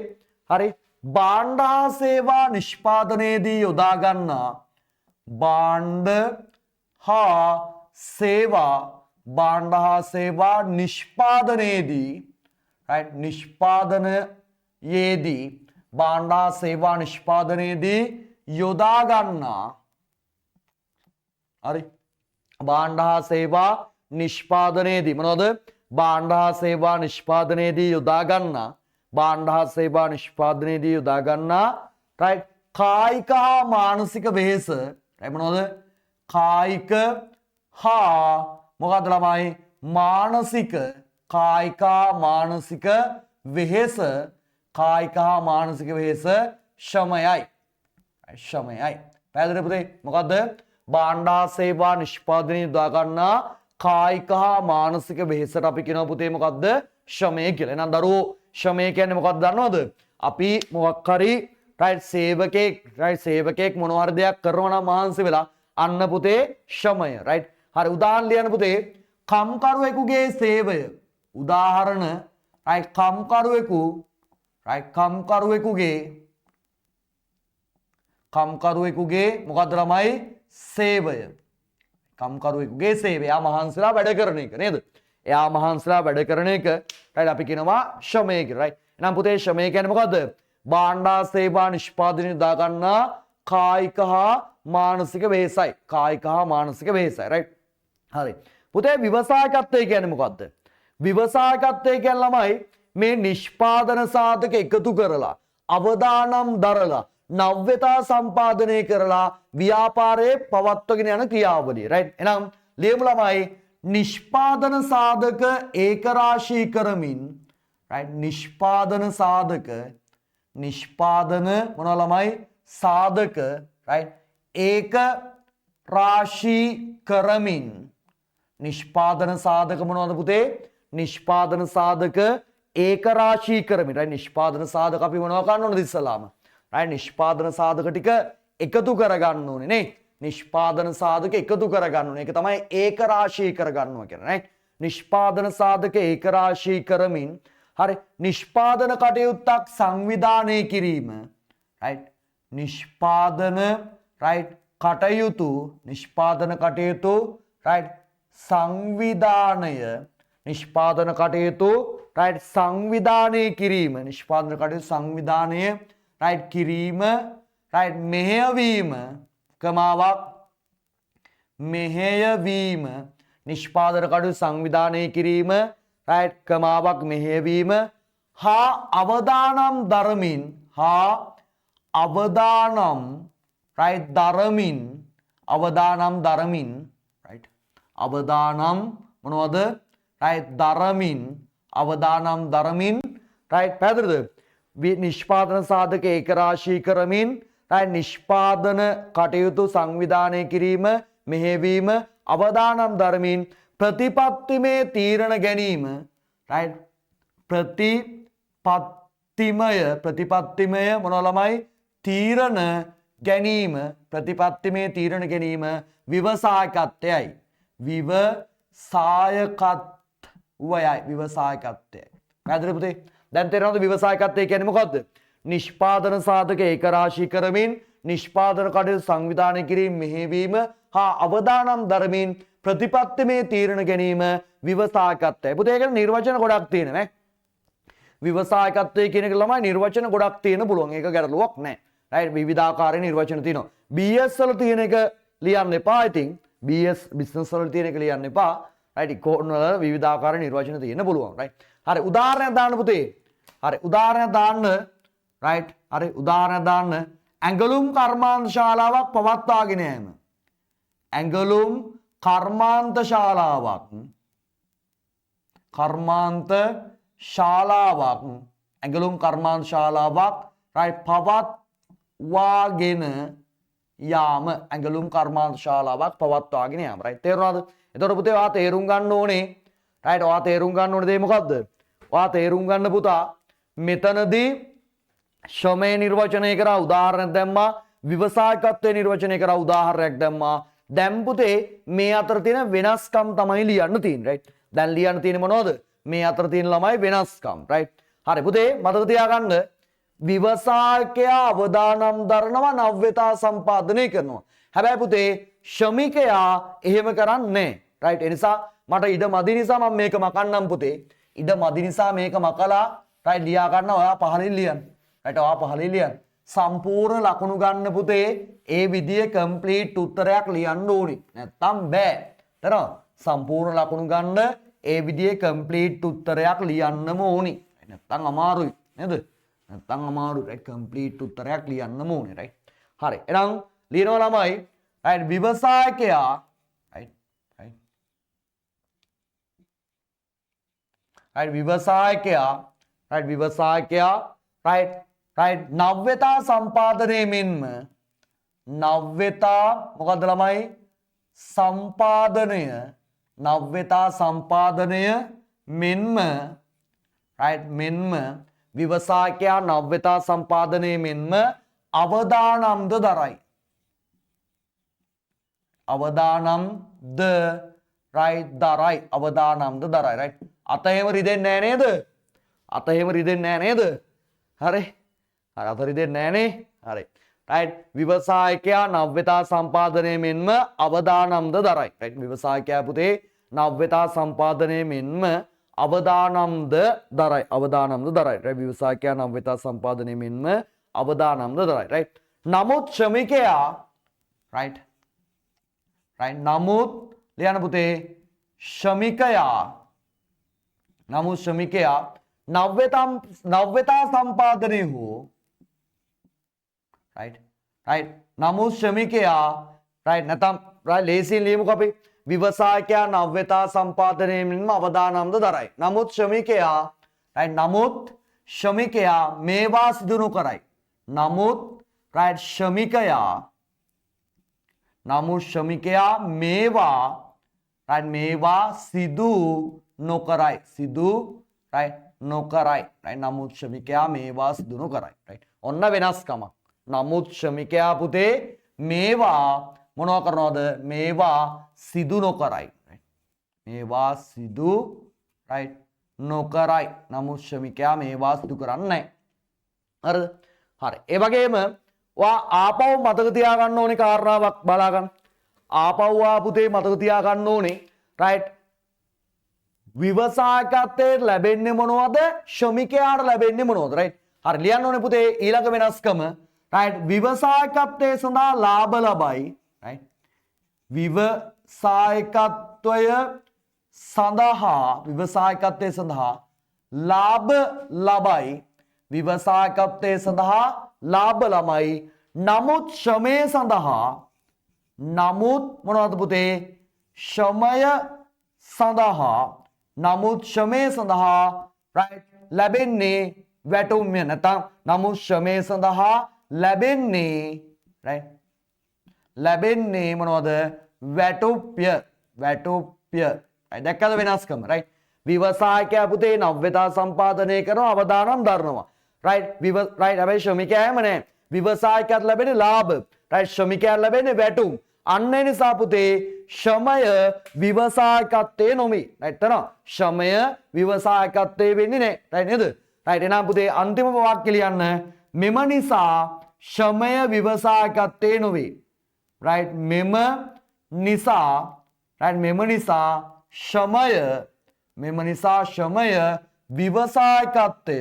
හරි. භාණ්ඩ හා සේවා නිෂ්පාදනයේදී යොදා ගන්නා භාණ්ඩ හා සේවා භාණ්ඩ හා සේවා නිෂ්පාදනයේදී රයිට් නිෂ්පාදනයේදී භාණ්ඩ හා සේවා නිෂ්පාදනයේදී යොදා ගන්නා හරි භාණ්ඩ හා සේවා නිෂ්පාදනයේදී මොනවද? භාණ්ඩ හා සේවා නිෂ්පාදනයේදී යොදා ගන්නා භාණ්ඩ හා සේවා නිෂ්පාදනයේදී යොදා ගන්නා රයිට් කායික හා මානසික වෙහෙස රයිට් මොනවද? කායික හා මොකද්ද ළමයි? මානසික කායික මානසික වෙහෙස කායික හා මානසික වෙහෙස ශ්‍රමයයි. ශ්‍රමයයි. පැහැදිලිද පුතේ? මොකද්ද? භාණ්ඩ හා සේවා නිෂ්පාදනයේ යොදා ගන්නා කායික හා මානසික වෙහෙසට අපි කියනවා පුතේ මොකද්ද? ශ්‍රමය කියලා. එහෙනම් දරුවෝ ශ්‍රමය කියන්නේ මොකක්ද දන්නවද? අපි මොකක් හරි රයිට් සේවකෙක් රයිට් සේවකෙක් මොනවා හරි දෙයක් කරනවා නම් මහන්සි වෙලා අන්න පුතේ ශ්‍රමය. රයිට්. හරි. උදාහරණ ලියන්න පුතේ. කම්කරුවෙකුගේ සේවය. උදාහරණ රයිට් කම්කරුවෙකු රයිට් කම්කරුවෙකුගේ කම්කරුවෙකුගේ මොකද්ද ළමයි? සේවය. කම්කරුවෙකුගේ සේවය. එයා මහන්සිලා වැඩ කරන එක නේද? එයා මහන්සිලා වැඩ කරන එක රයිට් අපි කියනවා ශ්‍රමය කියලා. රයිට්. එහෙනම් පුතේ ශ්‍රමය කියන්නේ මොකද්ද? භාණ්ඩ හා සේවා නිෂ්පාදනය යොදා ගන්නා කායික හා මානසික වෙහෙසයි. කායික හා මානසික වෙහෙසයි. රයිට්. හරි. පුතේ ව්‍යවසායකත්වය කියන්නේ මොකද්ද? ව්‍යවසායකත්වය කියන්නේ ළමයි මේ නිෂ්පාදන සාධක එකතු කරලා අවදානම් දරලා නව්‍යතා සම්පාදනය කරලා ව්‍යාපාරයේ පවත්වගෙන යන ක්‍රියාවලිය. රයිට්. එහෙනම් ලියමු ළමයි නිෂ්පාදන සාධක ඒකරාශී කරමින් right නිෂ්පාදන සාධක, නිෂ්පාදන මොනවා ළමයි සාධක right ඒක රාශී කරමින්. නිෂ්පාදන සාධක මොනවද පුතේ? නිෂ්පාදන සාධක ඒක රාශී කරමින් right නිෂ්පාදන සාධක අපි මොනවා කරන්න ඕනද ඉස්සලාම? right නිෂ්පාදන සාධක ටික එකතු කරගන්න ඕනේ නේ. නිෂ්පාදන සාධක එකතු කරගන්න ඕනේ. ඒක තමයි ඒක රාශී කරගන්නවා කියන්නේ right. නිෂ්පාදන සාධක ඒක රාශී කරමින් හරි නිෂ්පාදන කටයුත්තක් සංවිධානය කිරීම right නිෂ්පාදන right කටයුතු, නිෂ්පාදන කටයුතු right සංවිධානය, නිෂ්පාදන කටයුතු right සංවිධානය කිරීම, නිෂ්පාදන කටයුතු සංවිධානය right කිරීම right මෙහෙයවීම, කමාවක් මෙහෙයවීම, නිෂ්පාදන කටයුතු සංවිධානය කිරීම right කමාවක් මෙහෙයවීම හා අවදානම් දරමින්, හා අවදානම් right දරමින්, අවදානම් දරමින් right අවදානම් මොනවද right දරමින්, අවදානම් දරමින් right පැහැදිලිද? නිෂ්පාදන සාධක ඒකරාශී කරමින් right නිෂ්පාදන කටයුතු සංවිධානය කිරීම මෙහෙයවීම අවදානම් දරමින් ප්‍රතිපත්තිමය තීරණ ගැනීම right ප්‍රතිපත්තිමය, ප්‍රතිපත්තිමය මොනවා ළමයි තීරණ ගැනීම, ප්‍රතිපත්තිමය තීරණ ගැනීම ව්‍යවසායකත්වයයි, ව්‍යවසායකත්වයයි, ව්‍යවසායකත්වයයි. පැහැදිලිද පුතේ? දැන් තේරෙනවද ව්‍යවසායකත්වය කියන්නේ මොකද්ද? නිෂ්පාදන සාධක ඒකරාශී කරමින් නිෂ්පාදන කටයුතු සංවිධානය කිරීම මෙහෙයවීම හා අවදානම් දරමින් ප්‍රතිපත්තිමය තීරණ ගැනීම ව්‍යවසායකත්වයයි. පුතේ ඒකට නිර්වචන ගොඩක් තියෙනවා ඈ. ව්‍යවසායකත්වය කියන එක ළමයි නිර්වචන ගොඩක් තියෙන පුළුවන්. ඒක ගැටලුවක් නෑ. රයිට් විවිධාකාරයේ නිර්වචන තියෙනවා. BS වල තියෙන එක ලියන්න එපා. ඉතින් BS business වල තියෙන එක ලියන්න එපා. රයිට් ඉකෝන් වල විවිධාකාර නිර්වචන තියෙන්න පුළුවන්. රයිට් හරි උදාහරණයක් දාන්න පුතේ. හරි උදාහරණයක් දාන්න. රයිට් හරි උදාහරණයක් දාන්න. ඇඟලුම් කර්මාන්ත ශාලාවක් පවත්වාගෙන යෑම. ඇඟලුම් කර්මාන්ත ශාලාවක්, කර්මාන්ත ශාලාවක්, ඇඟලුම් කර්මාන්ත ශාලාවක් රයිට් පවත්වාගෙන යාම, ඇඟලුම් කර්මාන්ත ශාලාවක් පවත්වාගෙන යාම. රයිට් තේරුණාද? එතකොට පුතේ ඔයා තේරුම් ගන්න ඕනේ. රයිට් ඔයා තේරුම් ගන්න ඕනේ දේ මොකද්ද? ඔයා තේරුම් ගන්න පුතා මෙතනදී ශ්‍රමය නිර්වචනය කරා උදාහරණයක් දැම්මා, ව්‍යවසායකත්වය නිර්වචනය කරා උදාහරණයක් දැම්මා. දැන් පුතේ මේ අතර තියෙන වෙනස්කම් තමයි ලියන්න තියෙන්නේ. රයිට් දැන් ලියන්න තියෙන්නේ මොනවද? මේ අතර තියෙන ළමයි වෙනස්කම්. රයිට් හරි පුතේ මතක තියාගන්න ව්‍යවසායකයා අවදානම් දරනවා නව්‍යතා සම්පාදනය කරනවා. හැබැයි පුතේ ශ්‍රමිකයා එහෙම කරන්නේ නෑ. රයිට් ඒ නිසා මට ඉඩ මදි නිසා මම මේක මකන්නම් පුතේ. ඉඩ මදි නිසා මේක මකලා රයිට් ලියා ගන්න ඔයා පහලින් ලියන්න. රයිට් ඔයා පහලින් ලියන්න. සම්පූර්ණ ලකුණු ගන්න පුතේ ඒ විදිය කම්ප්ලීට් උත්තරයක් ලියන්න ඕනි. නැත්තම් බෑ. තේරෙනවද? සම්පූර්ණ ලකුණු ගන්න ඒ විදිය කම්ප්ලීට් උත්තරයක් ලියන්නම ඕනි. නැත්තම් අමාරුයි නේද? නැත්තම් අමාරුයි. රයිට් කම්ප්ලීට් උත්තරයක් ලියන්නම ඕනි. රයිට් හරි එහෙනම් ලියනවා ළමයි. රයිට් ව්‍යවසායකයා රයිට් රයිට් රයිට් ව්‍යවසායකයා රයිට් ව්‍යවසායකයා රයිට් රයිට් නව්‍යතා සම්පාදනය මෙන්ම නව්‍යතා මොකද්ද ළමයි සම්පාදනය, නව්‍යතා සම්පාදනය මෙන්ම රයිට් මෙන්ම ව්‍යවසායකයා නව්‍යතා සම්පාදනය මෙන්ම අවදානම්ද දරයි, අවදානම්ද රයිට් දරයි, අවදානම්ද දරයි. රයිට් අත එහෙම රිදෙන්නේ නෑ නේද? අත එහෙම රිදෙන්නේ නෑ නේද? හරි හරි අත රිදෙන්නේ නෑ නේ. හරි රයිට් ව්‍යවසායකයා නව්‍යතා සම්පාදනය මෙන්ම අවදානම්ද දරයි. රයිට් ව්‍යවසායකයා පුතේ නව්‍යතා සම්පාදනය මෙන්ම අවදානම්ද දරයි, අවදානම්ද දරයි. රයිට් ව්‍යවසායකයා නව්‍යතා සම්පාදනය මෙන්ම අවදානම්ද දරයි. රයිට් නමුත් ශ්‍රමිකයා රයිට් රයිට් නමුත් ලියන්න පුතේ ශ්‍රමිකයා, නමුත් ශ්‍රමිකයා නව්‍යතා සම්පාදනය හෝ රයිට් රයිට් නමුත් ශ්‍රමිකයා රයිට් නැත්නම් රයිට් ලේසියෙන් ලියමුකෝ අපි. ව්‍යවසායකයා නව්‍යතා සම්පාදනය මෙන්ම අවදානම්ද දරයි. නමුත් ශ්‍රමිකයා රයිට්, නමුත් ශ්‍රමිකයා මේවා සිදු නොකරයි. නමුත් රයිට් ශ්‍රමිකයා, නමුත් ශ්‍රමිකයා මේවා රයිට් මේවා සිදු නොකරයි. සිදු රයිට් නොකරයි. රයිට්, නමුත් ශ්‍රමිකයා මේවා සිදු නොකරයි. රයිට්, ඔන්න වෙනස්කමක්. නමුත් ශ්‍රමිකයා පුතේ මේවා මොනවා කරනවද? මේවා සිදු නොකරයි. රයිට්, මේවා සිදු රයිට් නොකරයි. නමුත් ශ්‍රමිකයා මේවා සිදු කරන්නේ නැහැ. හරිද? හරි. ඒ වගේම ඔයා ආපහු මතක තියාගන්න ඕනේ කාරණාවක් බලා ගන්න. ආපහු ආ පුතේ මතක තියාගන්න ඕනේ රයිට්, ව්‍යවසායකත්වයට ලැබෙන්නේ මොනවද? ශ්‍රමිකයාට ලැබෙන්නේ මොනවද? රයිට්, හරි, ලියන්න ඕනේ පුතේ ඊළඟ වෙනස්කම. රයිට්, ව්‍යවසායකත්වයේ සඳහා ලාභ ලබයි. රයිට්, ව්‍යවසායකත්වය සඳහා, ව්‍යවසායකත්වයේ සඳහා ලාභ ලබයි. ව්‍යවසායකත්වයේ සඳහා ලාභ ලබයි. නමුත් ශ්‍රමය සඳහා, නමුත් මොනවද පුතේ? ශ්‍රමය සඳහා, නමුත් ශ්‍රමය සඳහා රයිට් ලැබෙන්නේ වැටුම්ය. නැත්නම් නමුත් ශ්‍රමය සඳහා ලැබෙන්නේ රයිට් ලැබෙන්නේ මොනවද? වැටුප්ය. වැටුප්ය. රයිට්, දැක්කද වෙනස්කම? රයිට්, ව්‍යවසායකයා පුතේ නව්‍යතා සම්පාදනය කරනවා, අවදානම් දරනවා. රයිට්, රයිට්, හැබැයි ශ්‍රමිකයා එහෙම නෑ. ව්‍යවසායකයාට ලැබෙන්නේ ලාභ. රයිට්, ශ්‍රමිකයාට ලැබෙන්නේ වැටුම්. අන්න ඒ නිසා පුතේ ශ්‍රමය ව්‍යවසායකත්වයේ නොවේ. රයිට්, තන ශ්‍රමය ව්‍යවසායකත්වයේ වෙන්නේ නෑ. රයිට් නේද? රයිට්, එහෙනම් පුතේ අන්තිම වාක්‍ය ලියන්න. මෙම නිසා ශ්‍රමය ව්‍යවසායකත්වයේ නොවේ. රයිට්, මෙම නිසා, රයිට්, මෙම නිසා ශ්‍රමය, මෙම නිසා ශ්‍රමය ව්‍යවසායකත්වය,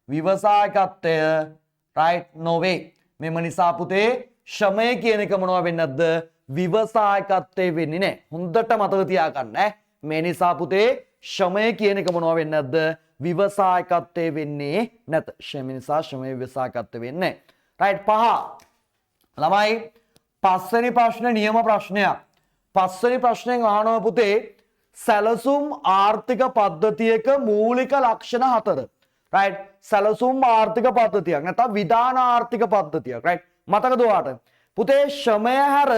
ව්‍යවසායකත්වය රයිට් නොවේ. මෙම නිසා පුතේ ශ්‍රමය කියන එක මොනවා වෙන්නේ නැද්ද? ව්‍යවසායකත්වයේ වෙන්නේ නැහැ. හොඳට මතක තියාගන්න ඈ. මේ නිසා පුතේ ශ්‍රමය කියන එක මොනවා වෙන්නේ නැද්ද? ව්‍යවසායකත්වයේ වෙන්නේ නැත. ශ්‍රම නිසා ශ්‍රමය ව්‍යවසායකත්වයේ වෙන්නේ නැහැ. රයිට්, පහ ළමයි, පස්වෙනි ප්‍රශ්න නියම ප්‍රශ්නයක්. පස්වෙනි ප්‍රශ්නෙන් අහනවා පුතේ සැලසුම් ආර්ථික පද්ධතියක මූලික ලක්ෂණ 4. රයිට්, සැලසුම් ආර්ථික පද්ධතියක් නැත්නම් විධාන ආර්ථික පද්ධතියක්. රයිට්, මතකද ඔයාට? පුතේ ශ්‍රමය හැර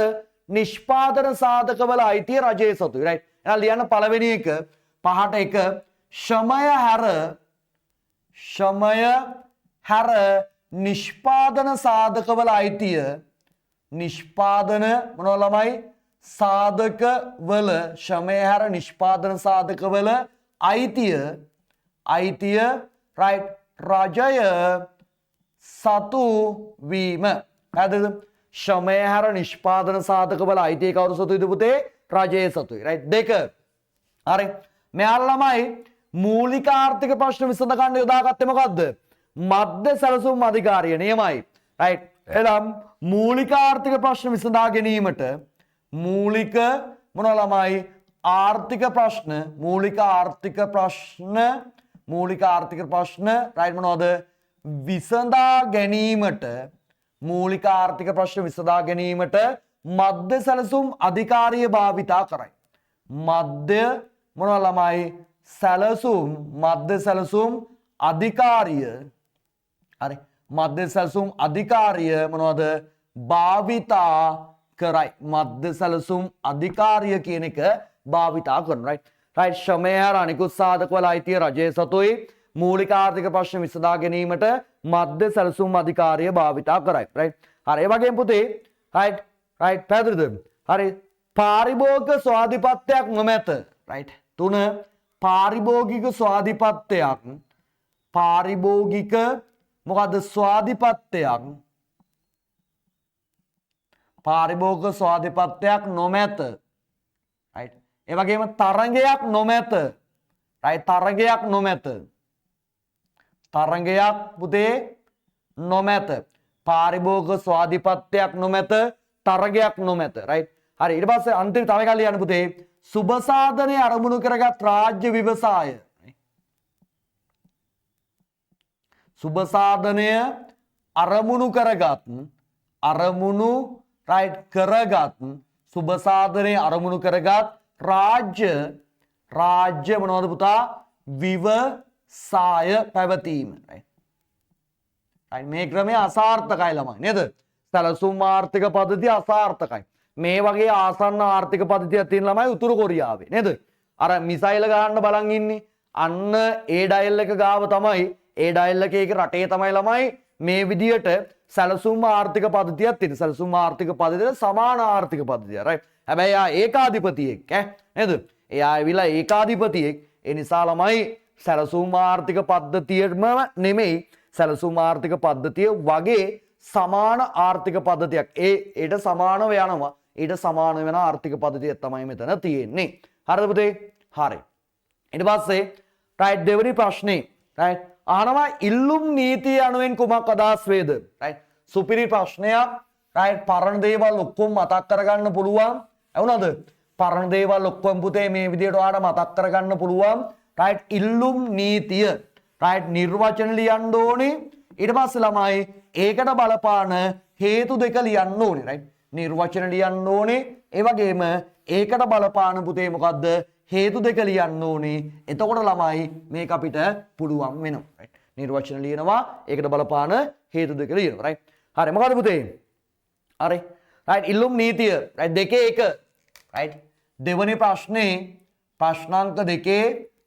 නිෂ්පාදන සාධකවල අයිතිය රජයේ සතුයි. රයිට්, එහෙනම් ලියන්න පළවෙනි එක 5ට 1, ශ්‍රමය හැර, ශ්‍රමය හැර නිෂ්පාදන සාධකවල අයිතිය, නිෂ්පාදන මොනවා ළමයි? සාධකවල, ශ්‍රමය හැර නිෂ්පාදන සාධකවල අයිතිය, අයිතිය රයිට් රජය සතු වීම. පැහැදිලිද? ශ්‍රමය හැර නිෂ්පාදන සාධකවල අයිතිය කවුරු සතුයිද පුතේ? රජය සතුයි. රයිට්, දෙක. හරි, මෙයාලා ළමයි මූලික ආර්ථික ප්‍රශ්න විසඳ ගන්න යොදාගත්තේ මොකද්ද? මධ්‍ය සැලසුම් අධිකාරිය. නියමයි. රයිට්, එහෙනම් මූලික ආර්ථික ප්‍රශ්න විසඳා ගැනීමට මූලික මොනවා ළමයි? ආර්ථික ප්‍රශ්න, මූලික ආර්ථික ප්‍රශ්න, මූලික ආර්ථික ප්‍රශ්න රයිට් මොනවද? විසඳා ගැනීමට, මූලික ආර්ථික ප්‍රශ්න විසඳා ගැනීමට මධ්‍ය සැලසුම් අධිකාරිය භාවිතා කරයි. මධ්‍ය මොනවා ළමයි? සැලසුම්, මධ්‍ය සැලසුම් අධිකාරිය, හරි, මධ්‍ය සැලසුම් අධිකාරිය මොනවද? භාවිතා කරයි. මධ්‍ය සැලසුම් අධිකාරිය කියන එක භාවිතා කරනවා. රයිට්, රයිට්, ශ්‍රමය හැර අනිකුත් සාධකවල අයිතිය රජය සතුයි. මූලික ආර්ථික ප්‍රශ්න විසඳා ගැනීමට මධ්‍ය සැලසුම් අධිකාරිය භාවිතා කරයි. රයිට්, හරි, ඒ වගේම පුතේ රයිට්, රයිට්, පැහැදිලිද? හරි, පාරිභෝගික ස්වාධිපත්‍යයක් නොමැත. රයිට්, තුන, පාරිභෝගික ස්වාධිපත්‍යයක්, පාරිභෝගික මොකද්ද? ස්වාධිපත්‍යයක්, පාරිභෝගික ස්වාධිපත්‍යයක් නොමැත. රයිට්, ඒ වගේම තරඟයක් නොමැත. රයිට්, තරඟයක් නොමැත. තරඟයක් පුතේ නොමැත. පාරිභෝගික ස්වාධිපත්‍යයක් නොමැත, තරගයක් නොමැත. රයිට්, හරි, ඊට පස්සේ අන්තිම තව එකක් ලියන්න පුතේ. සුබ සාධනය අරමුණු කරගත් රාජ්‍ය ව්‍යවසාය. සුබ සාධනය අරමුණු කරගත්, අරමුණු රයිට් කරගත්, සුබ සාධනය අරමුණු කරගත් රාජ්‍ය රාජ්‍ය මොනවද පුතා? ව්‍යවසාය පැවතීම. රයිට්. රයිට්, මේ ක්‍රමය අසාර්ථකයි ළමයි නේද? සැලසුම් ආර්ථික පද්ධතිය අසාර්ථකයි. මේ වගේ ආසන්න ආර්ථික පද්ධතියක් තියෙන ළමයි උතුරු කොරියාවේ නේද? අර මිසයිල් ගහන්න බලන් ඉන්නේ. අන්න ඒ ඩයල් එක ගාව තමයි, ඒ ඩයල් එකේ ඒක රටේ තමයි ළමයි මේ විදියට සැලසුම් ආර්ථික පද්ධතියක් තියෙන. සැලසුම් ආර්ථික පද්ධතියට සමාන ආර්ථික පද්ධතියක්. රයිට්. හැබැයි එයා ඒකාධිපතියෙක් ඈ නේද? එයා ඇවිල්ලා ඒකාධිපතියෙක්. ඒ නිසා ළමයි සැලසුම් ආර්ථික පද්ධතියම නෙමෙයි, සැලසුම් ආර්ථික පද්ධතිය වගේ සමාන ආර්ථික පද්ධතියක්. ඒට සමානව යනවා. ඊට සමාන වෙන ආර්ථික පද්ධතියක් තමයි මෙතන තියෙන්නේ. හරිද පුතේ? හරි. ඊට පස්සේ රයිට් දෙවෙනි ප්‍රශ්නේ රයිට් අහනවා ඉල්ලුම් නීතිය යනුවෙන් කුමක් අදහස් වේද? රයිට් සුපිරි ප්‍රශ්නයක්. රයිට් පරණ දේවල් ඔක්කොම මතක් කරගන්න පුළුවන්. ඇහුණාද? පරණ දේවල් ඔක්කොම පුතේ මේ විදිහට ඔයාලට මතක් කරගන්න පුළුවන්. රයිට් ඉල්ලුම් නීතිය රයිට් නිර්වචන ලියන්න ඕනේ. ඊට පස්සේ ළමයි ඒකට බලපාන හේතු දෙක ලියන්න ඕනේ. රයිට් නිර්වචන ලියන්න ඕනේ. ඒ වගේම ඒකට බලපාන පුතේ මොකද්ද? හේතු දෙක ලියන්න ඕනේ. එතකොට ළමයි මේක අපිට පුළුවන් වෙනවා. රයිට් නිර්වචන ලියනවා, ඒකට බලපාන හේතු දෙක ලියනවා. රයිට් හරි මොකද්ද පුතේ? හරි රයිට් ඉල්ලුම් නීතිය රයිට් දෙකේ එක. රයිට් දෙවනි ප්‍රශ්නේ ප්‍රශ්නාංක දෙකේ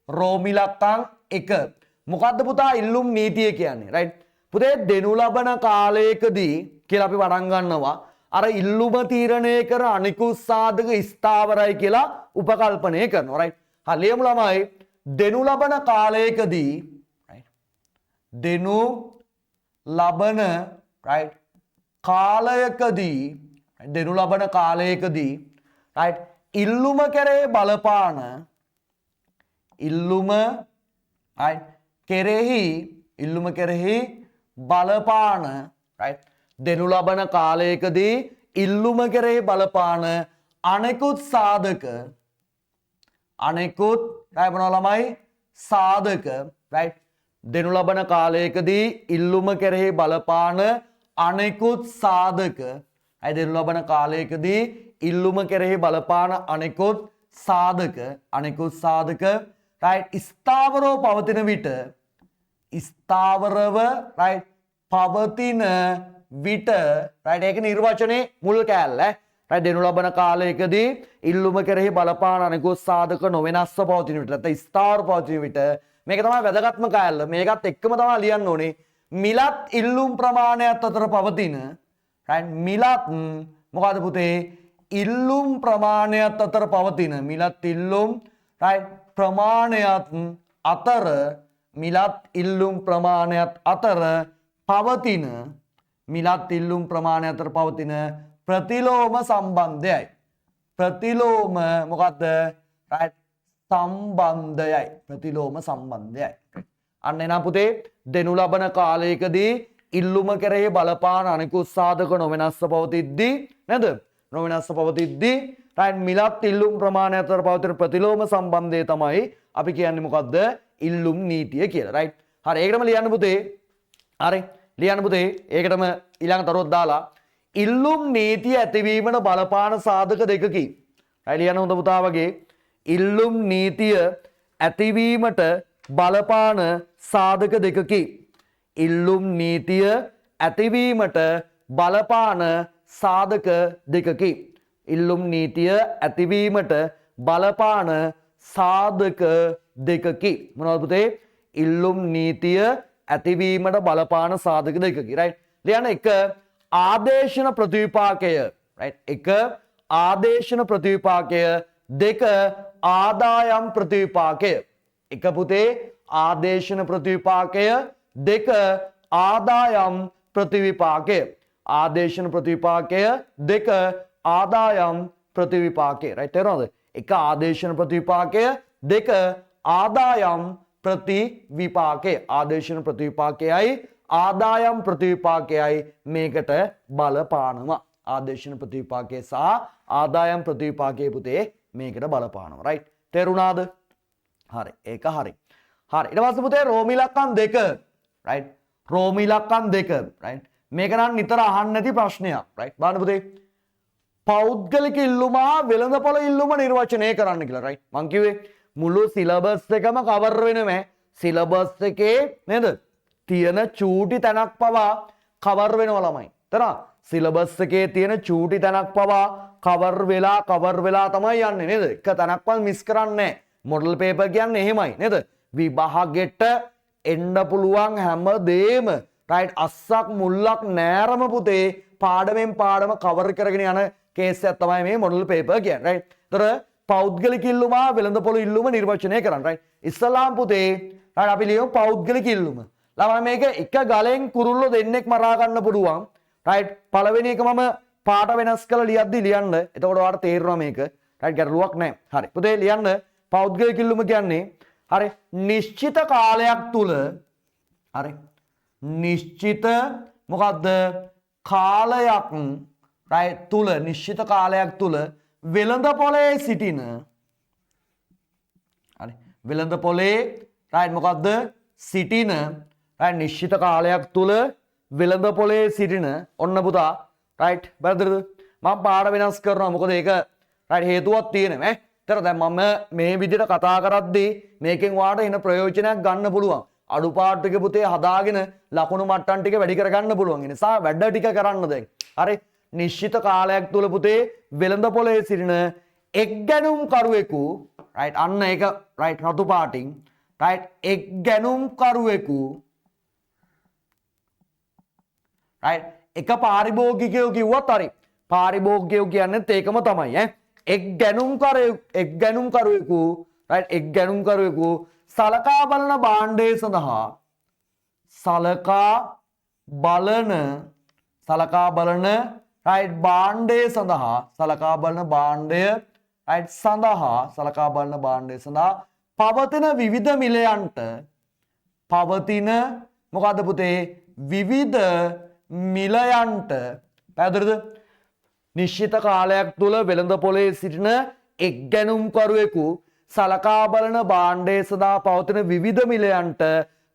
රෝමිලක්කම් 1. මොකද්ද පුතා ඉල්ලුම් නීතිය කියන්නේ? රයිට් පුතේ දෙනු ලබන කාලයකදී කියලා අපි පටන් ගන්නවා. අර ඉල්ලුම තීරණය කර අනිකුත් සාධක ස්ථාවරයි කියලා උපකල්පනය කරනවා. රයිට් හරි ලියමු ළමයි. දෙනු ලබන කාලයකදී රයිට් දෙනු ලබන රයිට් කාලයකදී දෙනු ලබන කාලයකදී රයිට් ඉල්ලුම කෙරේ බලපාන ඉල්ලුම රයිට් කෙරෙහි ඉල්ලුම කෙරෙහි බලපාන රයිට් දෙනු ලබන කාලයකදී ඉල්ලුම කෙරෙහි බලපාන අනෙකුත් සාධක අනෙකුත් රයිට් මොනවා ළමයි සාධක රයිට් දෙනු ලබන කාලයකදී ඉල්ලුම කෙරෙහි බලපාන අනෙකුත් සාධක රයිට් දෙනු ලබන කාලයකදී ඉල්ලුම කෙරෙහි බලපාන අනෙකුත් සාධක අනෙකුත් සාධක රයිට් ස්ථාවරව පවතින විට ස්ථාවරව රයිට් පවතින විට රයිට් ඒක නිර්වචනයේ මුල් කෑල්ල ඈ. රයිට් දෙනු ලබන කාලයකදී ඉල්ලුම කෙරෙහි බලපාන අනෙකුත් සාධක නොවෙනස්ව පවතින විට නැත්නම් ස්ථාවර පවතින විට මේක තමයි වැදගත්ම කෑල්ල. මේකත් එක්කම තමයි ලියන්න ඕනේ. මිලත් ඉල්ලුම් ප්‍රමාණයත් අතර පවතින රයිට් මිලත් මොකද පුතේ ඉල්ලුම් ප්‍රමාණයත් අතර පවතින මිලත් ඉල්ලුම් රයිට් ප්‍රමාණයත් අතර මිලත් ඉල්ලුම් ප්‍රමාණයත් අතර පවතින මිලත් ඉල්ලුම් ප්‍රමාණය අතර පවතින ප්‍රතිලෝම සම්බන්ධයයි. ප්‍රතිලෝම මොකද්ද? රයිට් සම්බන්ධයයි. ප්‍රතිලෝම සම්බන්ධයයි. අන්න එනම් පුතේ දෙනු ලබන කාලයකදී ඉල්ලුම කෙරෙහි බලපාන අනිකුත් සාධක නොවෙනස්ව පවතිද්දී නේද? නොවෙනස්ව පවතිද්දී රයිට් මිලත් ඉල්ලුම් ප්‍රමාණය අතර පවතින ප්‍රතිලෝම සම්බන්ධය තමයි අපි කියන්නේ මොකද්ද? ඉල්ලුම් නීතිය කියලා. රයිට් හරි ඒකටම ලියන්න පුතේ. හරි ලියන්න පුතේ ඒකටම ඊළඟ තරුවක් දාලා ඉල්ලුම් නීතිය ඇතිවීමට බලපාන සාධක දෙකකි. රයිට් ලියන්න හොඳ පුතා වගේ ඉල්ලුම් නීතිය ඇතිවීමට බලපාන සාධක දෙකකි. ඉල්ලුම් නීතිය ඇතිවීමට බලපාන සාධක දෙකකි. ඉල්ලුම් නීතිය ඇතිවීමට බලපාන සාධක දෙකකි. මොනවද පුතේ? ඉල්ලුම් නීතිය ඇතිවීමට බලපාන සාධක දෙකකි. රයිට් ලියන්න එක ආදේශන ප්‍රතිවිපාකය. රයිට් එක ආදේශන ප්‍රතිවිපාකය, දෙක ආදායම් ප්‍රතිවිපාකය. එක පුතේ ආදේශන ප්‍රතිවිපාකය, දෙක ආදායම් ප්‍රතිවිපාකය. ආදේශන ප්‍රතිවිපාකය, දෙක ආදායම් ප්‍රතිවිපාකය. රයිට් තේරුණාද? එක ආදේශන ප්‍රතිවිපාකය, දෙක ආදායම් ප්‍රතිවිපාකය. ආදේශන ප්‍රතිවිපාකයයි ආදායම් ප්‍රතිවිපාකයයි මේකට බලපානවා. ආදේශන ප්‍රතිවිපාකය සහ ආදායම් ප්‍රතිවිපාකය පුතේ මේකට බලපානවා. රයිට් තේරුණාද? හරි ඒක හරි. හරි ඊට පස්සේ පුතේ රෝමිලක්කම් දෙක. රයිට් රෝමිලක්කම් දෙක. රයිට් මේක නම් නිතර අහන්න නැති ප්‍රශ්නයක්. රයිට් බලන්න පුතේ පෞද්ගලික ඉල්ලුම හා වෙළඳපොළ ඉල්ලුම නිර්වචනය කරන්න කියලා. රයිට් මං කිව්වේ මුළු සිලබස් එකම කවර් වෙනව. සිලබස් එකේ නේද තියෙන චූටි තැනක් පවා කවර් වෙනවා ළමයි. තරා සිලබස් එකේ තියෙන චූටි තැනක් පවා කවර් වෙලා තමයි යන්නේ නේද? එක තැනක්වත් මිස් කරන්නේ නැහැ. මොඩල් පේපර් කියන්නේ එහෙමයි නේද? විභාගෙට එන්න පුළුවන් හැම දෙෙම රයිට් අස්සක් මුල්ලක් නෑරම පුතේ පාඩමෙන් පාඩම කවර් කරගෙන යන කේස් එකක් තමයි මේ මොඩල් පේපර් කියන්නේ රයිට්. ඒතර පෞද්ගලික ඉල්ලුම වෙළඳපොළ ඉල්ලුම නිර්වචනය කරන්න රයිට්. ඉස්සලාම් පුතේ රයිට් අපි ලියමු පෞද්ගලික ඉල්ලුම. ළමයි මේක එක ගලෙන් කුරුල්ලෝ දෙන්නෙක් මරා ගන්න පුළුවන් රයිට්. පළවෙනි එක මම පාට වෙනස් කරලා ලියද්දි ලියන්න. එතකොට ඔයාලට තේරෙනවා මේක රයිට්, ගැටලුවක් නෑ. හරි පුතේ ලියන්න පෞද්ගලික ඉල්ලුම කියන්නේ හරි නිශ්චිත කාලයක් තුල හරි නිශ්චිත මොකද්ද කාලයක් රයිට් තුල නිශ්චිත කාලයක් තුල වෙළඳ පොලේ සිටින හරි වෙළඳ පොලේ රයිට් මොකද්ද සිටින රයිට් නිශ්චිත කාලයක් තුල වෙළඳ පොලේ සිටින ඔන්න පුතා රයිට් බැලුවද මම පාර වෙනස් කරනවා මොකද ඒක රයිට් හේතුවක් තියෙනවා ඈ. ඒතර දැන් මම මේ විදිහට කතා කරද්දී මේකෙන් ඔයාලට එන ප්‍රයෝජනයක් ගන්න පුළුවන්. අඩුපාඩු ටික පුතේ හදාගෙන ලකුණු මට්ටම් ටික වැඩි කරගන්න පුළුවන්. ඒ නිසා වැඩ ටික කරන්න දැන්. හරි නිශ්චිත කාලයක් තුල පුතේ වෙළඳ පොලේ සිටින එක් ගැනුම් කරුවෙකු රයිට් අන්න ඒක රයිට් රතු පාටින් රයිට් එක් ගැනුම් කරුවෙකු රයිට් එක පාරිභෝගිකයෝ කිව්වත් හරි පාරිභෝගිකයෝ කියන්නේත් ඒකම තමයි ඈ. එක් ගැනුම් කරුවෙකු රයිට් එක් ගැනුම් කරුවෙකු සලකා බලන භාණ්ඩය සඳහා සලකා බලන රයිට් භාණ්ඩය සඳහා සලකා බලන භාණ්ඩය රයිට් සඳහා සලකා බලන භාණ්ඩය සඳහා පවතින විවිධ මිලයන්ට පවතින මොකද්ද පුතේ විවිධ මිලයන්ට පැහැදිලිද? නිශ්චිත කාලයක් තුල වෙළඳ පොලේ සිටින එක් ගැනුම්කරුවෙකු සලකා බලන භාණ්ඩය සඳහා පවතින විවිධ මිලයන්ට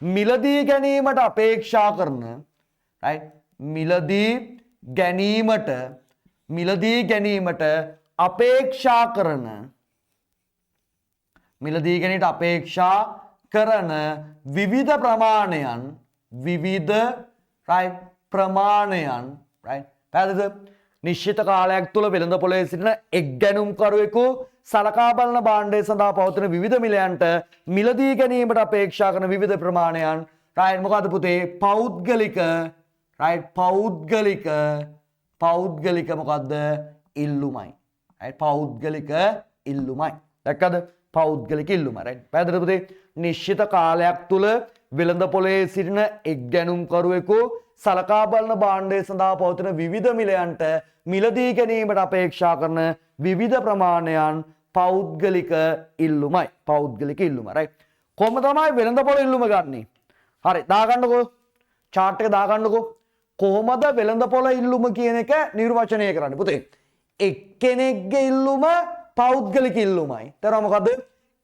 මිලදී ගැනීමට අපේක්ෂා කරන රයිට් මිලදී ගැනීමට අපේක්ෂා කරන මිලදී ගැනීමට අපේක්ෂා කරන විවිධ ප්‍රමාණයන් විවිධ රයිට් ප්‍රමාණයන් රයිට් පැහැදිලිද? නිශ්චිත කාලයක් තුල වෙළඳ පොලේ සිටින එක් ගැනුම්කරුවෙකු සලකා බලන භාණ්ඩය සඳහා පවතින විවිධ මිලයන්ට මිලදී ගැනීමට අපේක්ෂා කරන විවිධ ප්‍රමාණයන් රයිට් මොකද්ද පුතේ පෞද්ගලික රයිට් පෞද්ගලික මොකද්ද ඉල්ලුමයි රයිට් පෞද්ගලික ඉල්ලුමයි දැක්කද පෞද්ගලික ඉල්ලුමයි රයිට් පැහැදිලිද පුතේ? නිශ්චිත කාලයක් තුල වෙළඳ පොලේ සිටින එක් ගැනුම්කරුවෙකු සලකා බලන භාණ්ඩය සඳහා පවතින විවිධ මිලයන්ට මිලදී ගැනීමට අපේක්ෂා කරන විවිධ ප්‍රමාණයන් පෞද්ගලික ඉල්ලුමයි පෞද්ගලික ඉල්ලුම රයිට්. කොහොම තමයි වෙළඳ පොළ ඉල්ලුම ගන්නෙ? හරි දාගන්නකෝ චාට් එක දාගන්නකෝ. කොහොමද වෙළඳ පොළ ඉල්ලුම කියන එක නිර්වචනය කරන්නේ පුතේ? එක්කෙනෙක්ගේ ඉල්ලුම පෞද්ගලික ඉල්ලුමයි. තේරෙනවද මොකද්ද?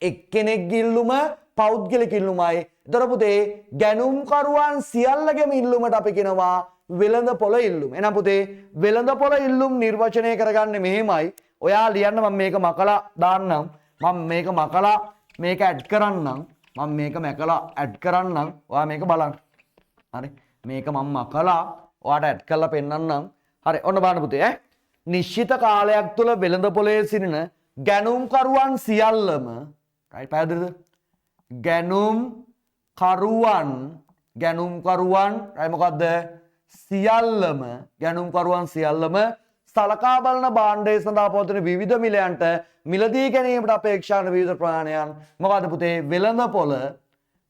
එක්කෙනෙක්ගේ ඉල්ලුම පෞද්ගලික ඉල්ලුමයි. එතකොට පුතේ ගැනුම්කරුවන් සියල්ලගේම ඉල්ලුමට අපි කියනවා වෙළඳ පොළ ඉල්ලුම. එහෙනම් පුතේ වෙළඳ පොළ ඉල්ලුම් නිර්වචනය කරගන්නේ මෙහෙමයි. ඔයා ලියන්න මම මේක මකලා දාන්නම්. මම මේක මකලා මේක ඇඩ් කරන්නම්. මම මේක මැකලා ඇඩ් කරන්නම්. ඔයා මේක බලන්න. හරි. මේක මම මකලා ඔයාට ඇඩ් කරලා පෙන්නන්නම්. හරි. ඔන්න බලන්න පුතේ ඈ. නිශ්චිත කාලයක් තුල වෙළඳ පොළේ සිටින ගැනුම්කරුවන් සියල්ලම රයිට් පැහැදිලිද? ගැනුම්කරුවන් රයිට් මොකද්ද? සියල්ලම ගැනුම්කරුවන් සියල්ලම සලකා බලන භාණ්ඩය සඳහා පවතින විවිධ මිලයන්ට මිලදී ගැනීමට අපේක්ෂා කරන විවිධ ප්‍රමාණයන් මොකද්ද පුතේ? වෙළඳ පොළ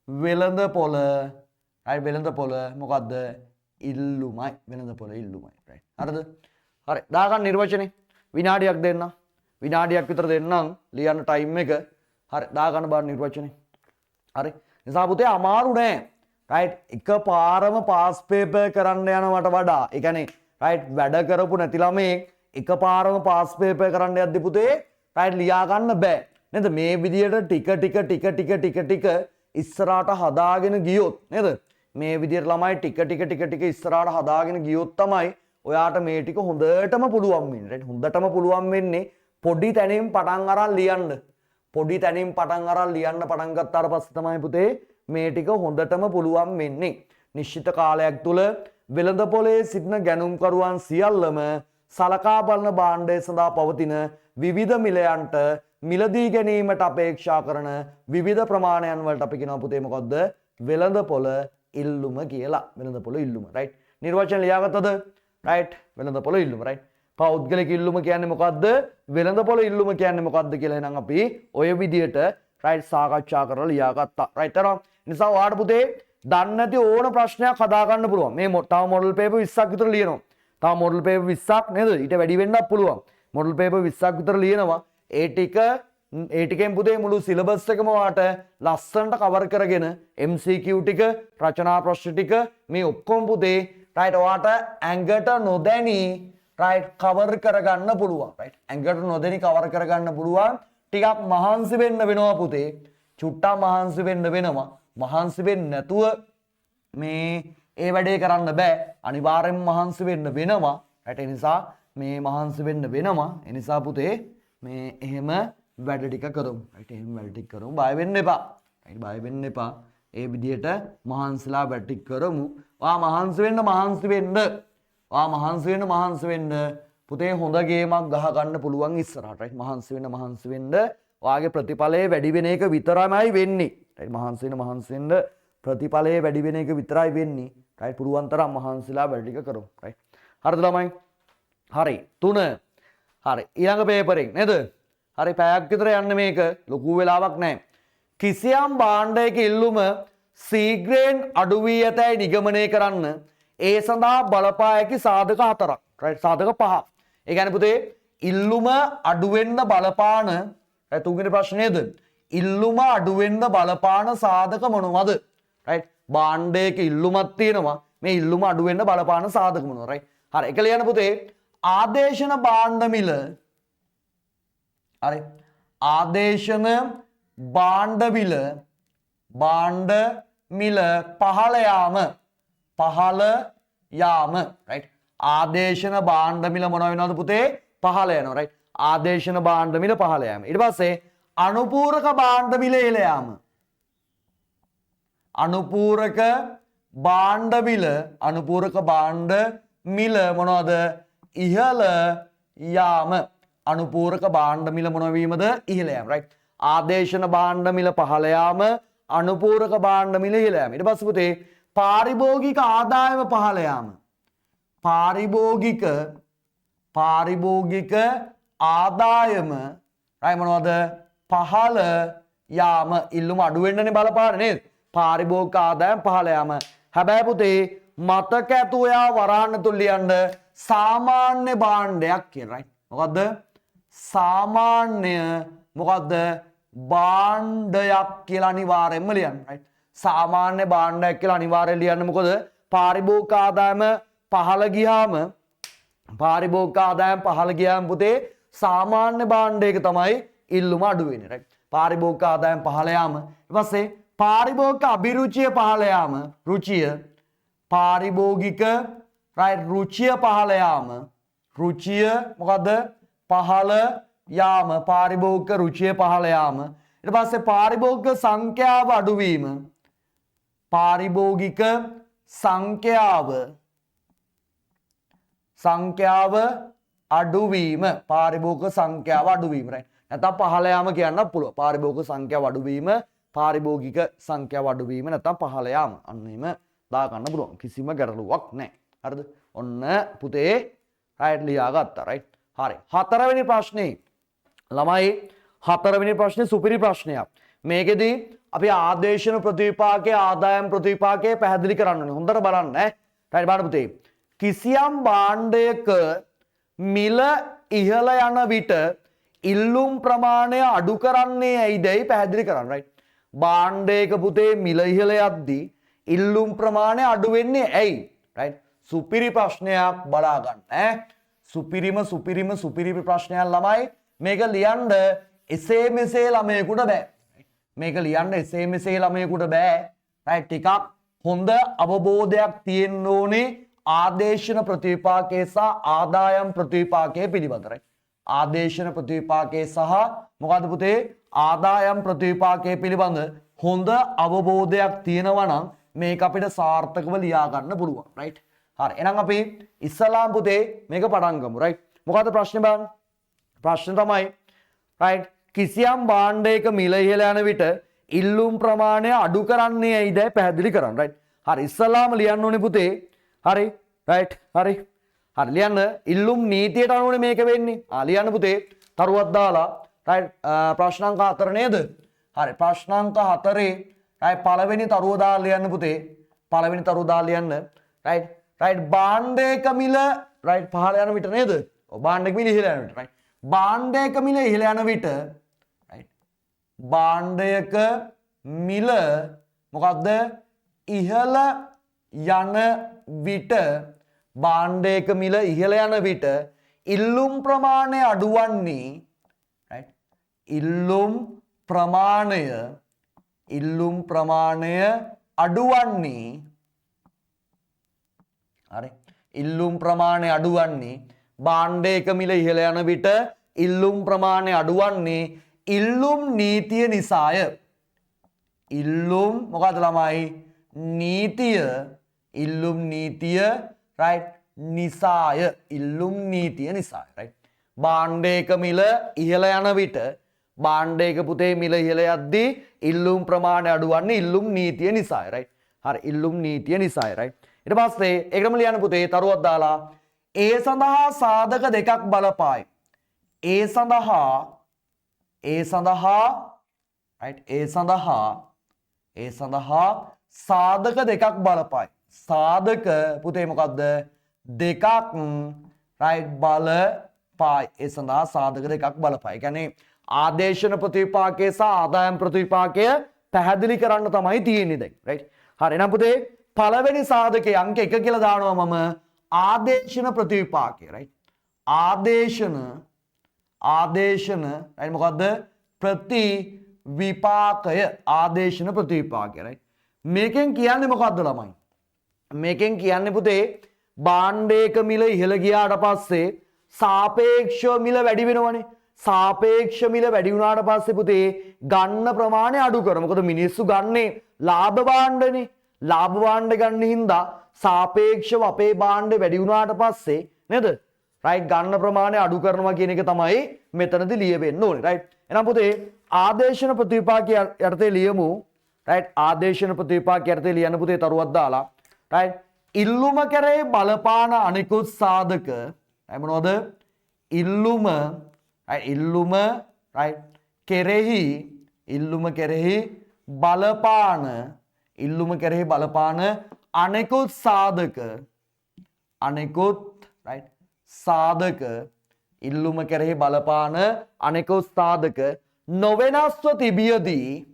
වෙළඳ පොළ රයිට් වෙළඳ පොළ මොකද්ද? ඉල්ලුමයි වෙළඳ පොළ ඉල්ලුමයි රයිට්. හරිද? හරි දාගන්න නිර්වචනේ. විනාඩියක් දෙන්න. විනාඩියක් විතර දෙන්නම් ලියන්න ටයිම් එක. හරි දාගන්න බලන්න නිර්වචනේ. හරි නිසා පුතේ අමාරු නෑ රයිට්. එක පාරම පාස් පේපර් කරන්න යනවට වඩා ඒ කියන්නේ රයිට් වැඩ කරපු නැති ළමයෙක් එක පාරම පාස් පේපර් කරන්න යද්දි පුතේ රයිට් ලියා ගන්න බෑ නේද? මේ විදියට ටික ටික ටික ටික ටික ටික ඉස්සරහට හදාගෙන ගියොත් නේද? මේ විදියට ළමයි ටික ටික ටික ටික ඉස්සරහට හදාගෙන ගියොත් තමයි ඔයාට මේ ටික හොඳටම පුළුවන් වෙන්නේ. රයිට් හොඳටම පුළුවන් වෙන්නේ පොඩි තැනින් පටන් අරන් ලියන්න. පොඩි තැනින් පටන් අරන් ලියන්න පටන් ගත්තාට පස්සේ තමයි පුතේ මේ ටික හොඳටම පුළුවන් වෙන්නේ. නිශ්චිත කාලයක් තුල වෙළඳ පොලේ සිටින ගැනුම්කරුවන් සියල්ලම සලකා බලන භාණ්ඩය සඳහා පවතින විවිධ මිලයන්ට මිලදී ගැනීමට අපේක්ෂා කරන විවිධ ප්‍රමාණයන් වලට අපි කියනවා පුතේ මොකද්ද? වෙළඳ පොළ ඉල්ලුම කියලා. වෙළඳ පොළ ඉල්ලුම. රයිට්. නිර්වචන ලියාගත්තද? රයිට්. වෙළඳ පොළ ඉල්ලුම. රයිට්. පෞද්ගලික ඉල්ලුම කියන්නේ මොකද්ද? වෙළඳ පොළ ඉල්ලුම කියන්නේ මොකද්ද කියලා එහෙනම් අපි ඔය විදියට රයිට් සාකච්ඡා කරලා ලියාගත්තා. රයිට් තේරෙනවද? නිසා ඔයාලට පුතේ දන්නේ නැති ඕන ප්‍රශ්නයක් හදා ගන්න පුළුවන්. මේ තව මොඩල් පේපර් 20ක් විතර ලියනවා. තව මොඩල් පේපර් 20ක් නේද? ඊට වැඩි වෙන්නත් පුළුවන්. මොඩල් පේපර් 20ක් විතර ලියනවා. ඒ ටික ඒ ටිකෙන් පුතේ මුළු සිලබස් එකම ඔයාට ලස්සනට කවර් කරගෙන MCQ ටික, රචනා ප්‍රශ්න ටික මේ ඔක්කොම පුතේ රයිට් ඔයාට ඇඟට නොදැනී රයිට් කවර් කරගන්න පුළුවන්. රයිට් ඇඟට නොදැනී කවර් කරගන්න පුළුවන්. ටිකක් මහන්සි වෙන්න වෙනවා පුතේ. චුට්ටක් මහන්සි වෙන්න වෙනවා. මහන්සි වෙන්නේ නැතුව මේ ඒ වැඩේ කරන්න බෑ. අනිවාර්යෙන්ම මහන්සි වෙන්න වෙනවා. රයිට් ඒ නිසා මේ මහන්සි වෙන්න වෙනවා. ඒ නිසා පුතේ මේ එහෙම වැඩ ටික කරමු. රයිට් එහෙම වැඩ ටික කරමු. බය වෙන්න එපා. රයිට් බය වෙන්න එපා. ඒ විදිහට මහන්සිලා වැඩ ටික කරමු. ඔයා මහන්සි වෙන්න මහන්සි වෙන්න. ඔයා මහන්සි වෙන්න මහන්සි වෙන්න. පුතේ හොඳ ගේමක් ගහ ගන්න පුළුවන් ඉස්සරහට. රයිට් මහන්සි වෙන්න මහන්සි වෙන්න. ඔයාගේ ප්‍රතිඵලය වැඩි වෙන එක විතරමයි වෙන්නේ. රයිට් මහන්සි වෙන්න මහන්සි වෙන්න ප්‍රතිඵලය වැඩි වෙන එක විතරයි වෙන්නේ. රයිට් පුළුවන් තරම් මහන්සිලා වැඩ ටික කරමු. රයිට් හරිද ළමයි? හරි. තුන. හරි. ඊළඟ පේපරෙන් නේද? හරි පැයක් විතර යන්න මේක ලොකු වෙලාවක් නෑ. කිසියම් භාණ්ඩයක ඉල්ලුම ශීඝ්‍රයෙන් අඩු වී ඇතැයි නිගමනය කරන්න ඒ සඳහා බලපා හැකි සාධක හතරක්. රයිට් සාධක පහක්. ඒ කියන්නේ පුතේ ඉල්ලුම අඩු වෙන්න බලපාන රයිට් තුන්වෙනි ප්‍රශ්නේද? ඉල්ලුම අඩු වෙන්න බලපාන සාධක මොනවද? රයිට් භාණ්ඩයක ඉල්ලුමක් තියෙනවා. මේ ඉල්ලුම අඩු වෙන්න බලපාන සාධක මොනවද? රයිට් හරි එක ලියන්න පුතේ ආදේශන භාණ්ඩ මිල. හරි ආදේශන භාණ්ඩ මිල භාණ්ඩ මිල පහළ යාම පහළ යාම. රයිට් ආදේශන භාණ්ඩ මිල මොන වෙනවද පුතේ? පහළ යනවා. රයිට් ආදේශන භාණ්ඩ මිල පහළ යාම. ඊට පස්සේ අනුපූරක භාණ්ඩ මිල ඉහළ යාම. අනුපූරක භාණ්ඩ මිල අනුපූරක භාණ්ඩ මිල මොනවද? ඉහළ යාම. අනුපූරක භාණ්ඩ මිල මොන වීමද? ඉහළ යාම. රයිට් ආදේශන භාණ්ඩ මිල පහළ යාම, අනුපූරක භාණ්ඩ මිල ඉහළ යාම. ඊට පස්සේ පුතේ පාරිභෝගික ආදායම පහළ යාම. පාරිභෝගික පාරිභෝගික ආදායම රයිට් මොනවද? පහළ යාම. ඉල්ලුම අඩු වෙන්නනේ බලපාන නේද? පාරිභෝගික ආදායම පහළ යාම. හැබැයි පුතේ මතක ඇතුව ඔයා වරහන් තුල ලියන්න සාමාන්‍ය භාණ්ඩයක් කියලා. රයිට් මොකද්ද? සාමාන්‍ය මොකද්ද? භාණ්ඩයක් කියලා අනිවාර්යයෙන්ම ලියන්න. රයිට් සාමාන්‍ය භාණ්ඩයක් කියලා අනිවාර්යයෙන් ලියන්න. මොකද පාරිභෝගික ආදායම පහළ ගියාම පාරිභෝගික ආදායම පහළ ගියාම පුතේ සාමාන්‍ය භාණ්ඩයක තමයි ඉල්ලුම අඩු වෙන්නේ. රයිට් පාරිභෝගික ආදායම පහළ යාම. ඊට පස්සේ පාරිභෝගික අභිරුචිය පහළ යාම. රුචිය පාරිභෝගික රයිට් රුචිය පහළ යාම. රුචිය මොකද්ද? පහළ යාම. පාරිභෝගික රුචිය පහළ යාම. ඊට පස්සේ පාරිභෝගික සංඛ්‍යාව අඩුවීම. පාරිභෝගික සංඛ්‍යාව සංඛ්‍යාව අඩුවීම. පාරිභෝගික සංඛ්‍යාව අඩුවීම. රයිට් නැත්නම් පහළ යාම කියන්නත් පුළුවන්. පාරිභෝගික සංඛ්‍යාව අඩුවීම, පාරිභෝගික සංඛ්‍යාව අඩුවීම නැත්නම් පහළ යාම. අන්න එහෙම දා ගන්න පුළුවන්. කිසිම ගැටලුවක් නැහැ. හරිද? ඔන්න පුතේ රයිට් ලියාගත්තා. රයිට් හරි. හතරවෙනි ප්‍රශ්නේ ළමයි හතරවෙනි ප්‍රශ්නේ සුපිරි ප්‍රශ්නයක්. මේකෙදි අපි ආදේශන ප්‍රතිවිපාකයේ ආදායම් ප්‍රතිවිපාකයේ පැහැදිලි කරන්න ඕනේ. හොඳට බලන්න ඈ. රයිට් බලන්න පුතේ. කිසියම් භාණ්ඩයක මිල ඉහළ යන විට ඉල්ලුම් ප්‍රමාණය අඩු කරන්නේ ඇයිදයි පැහැදිලි කරන්න. රයිට් භාණ්ඩයක පුතේ මිල ඉහළ යද්දී ඉල්ලුම් ප්‍රමාණය අඩු වෙන්නේ ඇයි? රයිට් සුපිරි ප්‍රශ්නයක් බලා ගන්න ඈ. සුපිරිම සුපිරිම සුපිරි ප්‍රශ්නයක් ළමයි. මේක ලියන්න එසේ මෙසේ ළමයෙකුට බෑ. මේක ලියන්න එසේ මෙසේ ළමයෙකුට බෑ. රයිට් ටිකක් හොඳ අවබෝධයක් තියෙන්න ඕනේ ආදේශන ප්‍රතිවිපාකයේ සහ ආදායම් ප්‍රතිවිපාකයේ පිළිබඳ. රයිට් ආදේශන ප්‍රතිවිපාකයේ සහ මොකද්ද පුතේ? ආදායම් ප්‍රතිවිපාකය පිළිබඳ හොඳ අවබෝධයක් තියෙනවා නම් මේක අපිට සාර්ථකව ලියා ගන්න පුළුවන්. රයිට්. හරි. එහෙනම් අපි ඉස්සලාම් පුතේ මේක පටන් ගමු. රයිට්. මොකද්ද ප්‍රශ්නේ බලන්න. ප්‍රශ්න තමයි රයිට් කිසියම් භාණ්ඩයක මිල ඉහළ යන විට ඉල්ලුම් ප්‍රමාණය අඩු කරන්නේ ඇයිද පැහැදිලි කරන්න. රයිට්. හරි. ඉස්සලාම ලියන්න ඕනේ පුතේ. හරි. රයිට්. හරි. හරි ලියන්න ඉල්ලුම් නීතියට අනුවනේ මේක වෙන්නේ. ආ ලියන්න පුතේ තරුවක් දාලා. රයිට්. ප්‍රශ්න අංක 4 නේද? හරි. ප්‍රශ්න අංක 4 රයිට් පළවෙනි තරුව දාලා ලියන්න පුතේ. පළවෙනි තරුව දාලා ලියන්න. රයිට්. රයිට් භාණ්ඩයක මිල රයිට් පහළ යන විට නේද? ඔව් භාණ්ඩයක මිල ඉහළ යන විට. රයිට්. භාණ්ඩයක මිල ඉහළ යන විට රයිට් භාණ්ඩයක මිල මොකද්ද? ඉහළ යන විට භාණ්ඩයක මිල ඉහළ යන විට ඉල්ලුම් ප්‍රමාණය අඩුවන්නේ රයිට් ඉල්ලුම් ප්‍රමාණය අඩුවන්නේ හරි ඉල්ලුම් ප්‍රමාණය අඩුවන්නේ භාණ්ඩයක මිල ඉහළ යන විට ඉල්ලුම් ප්‍රමාණය අඩුවන්නේ ඉල්ලුම් නීතිය නිසාය. ඉල්ලුම් මොකද්ද ළමයි? නීතිය ඉල්ලුම් නීතිය රයිට් නිසාය. ඉල්ලුම් නීතිය නිසාය. රයිට්. භාණ්ඩයක මිල ඉහළ යන විට භාණ්ඩයක පුතේ මිල ඉහළ යද්දී ඉල්ලුම් ප්‍රමාණය අඩුවන්නේ ඉල්ලුම් නීතිය නිසාය. රයිට්. හරි ඉල්ලුම් නීතිය නිසාය. රයිට්. ඊට පස්සේ ඒකම ලියන්න පුතේ තරුවක් දාලා ඒ සඳහා සාධක දෙකක් බලපායි. ඒ සඳහා රයිට් ඒ සඳහා සාධක දෙකක් බලපායි. සාධක පුතේ මොකද්ද? දෙකක් රයිට් බලපායි. ඒ සඳහා සාධක දෙකක් බලපායි. ඒ කියන්නේ ආදේශන ප්‍රතිවිපාකය සහ ආදායම් ප්‍රතිවිපාකය පැහැදිලි කරන්න තමයි තියෙන්නේ දැන්. රයිට්. හරි එහෙනම් පුතේ පළවෙනි සාධකයේ අංක 1 කියලා දානවා මම ආදේශන ප්‍රතිවිපාකය. රයිට්. ආදේශන රයිට් මොකද්ද? ප්‍රතිවිපාකය. ආදේශන ප්‍රතිවිපාකය. රයිට්. මේකෙන් කියන්නේ මොකද්ද ළමයි? මේකෙන් කියන්නේ පුතේ භාණ්ඩයක මිල ඉහළ ගියාට පස්සේ සාපේක්ෂව මිල වැඩි වෙනවනේ. සාපේක්ෂ මිල වැඩි වුණාට පස්සේ පුතේ ගන්න ප්‍රමාණය අඩු කරනවා. මොකද මිනිස්සු ගන්නේ ලාභ භාණ්ඩනේ. ලාභ භාණ්ඩ ගන්න හින්දා සාපේක්ෂව අපේ භාණ්ඩ වැඩි වුණාට පස්සේ නේද? රයිට් ගන්න ප්‍රමාණය අඩු කරනවා කියන එක තමයි මෙතනදී ලියවෙන්න ඕනේ. රයිට්. එහෙනම් පුතේ ආදේශන ප්‍රතිවිපාකය යටතේ ලියමු. රයිට් ආදේශන ප්‍රතිවිපාකය යටතේ ලියන්න පුතේ තරුවක් දාලා. රයිට්. ඉල්ලුම කෙරෙහි බලපාන අනිකුත් සාධක මොනවද? ඉල්ලුම රයිට් ඉල්ලුම රයිට් කෙරෙහි ඉල්ලුම කෙරෙහි බලපාන ඉල්ලුම කෙරෙහි බලපාන අනෙකුත් සාධක අනෙකුත් රයිට් සාධක ඉල්ලුම කෙරෙහි බලපාන අනෙකුත් සාධක නොවෙනස්ව තිබියදී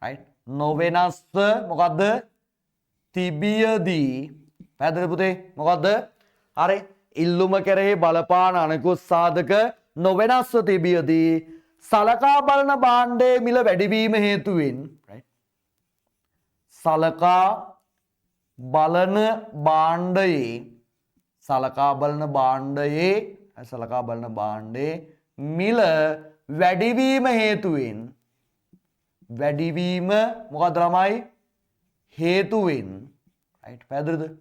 රයිට් නොවෙනස්ව මොකද්ද තිබියදී පැහැදිලි පුතේ මොකද්ද හරි ඉල්ලුම කෙරෙහි බලපාන අනෙකුත් සාධක නොවෙනස්ව තිබියදී සලකා බලන භාණ්ඩයේ මිල වැඩිවීම හේතුවෙන් රයිට් සලකා බලන භාණ්ඩයේ සලකා බලන භාණ්ඩයේ සලකා බලන භාණ්ඩයේ මිල වැඩිවීම හේතුවෙන් වැඩිවීම මොකද්ද ළමයි හේතුවෙන් රයිට් පැහැදිලිද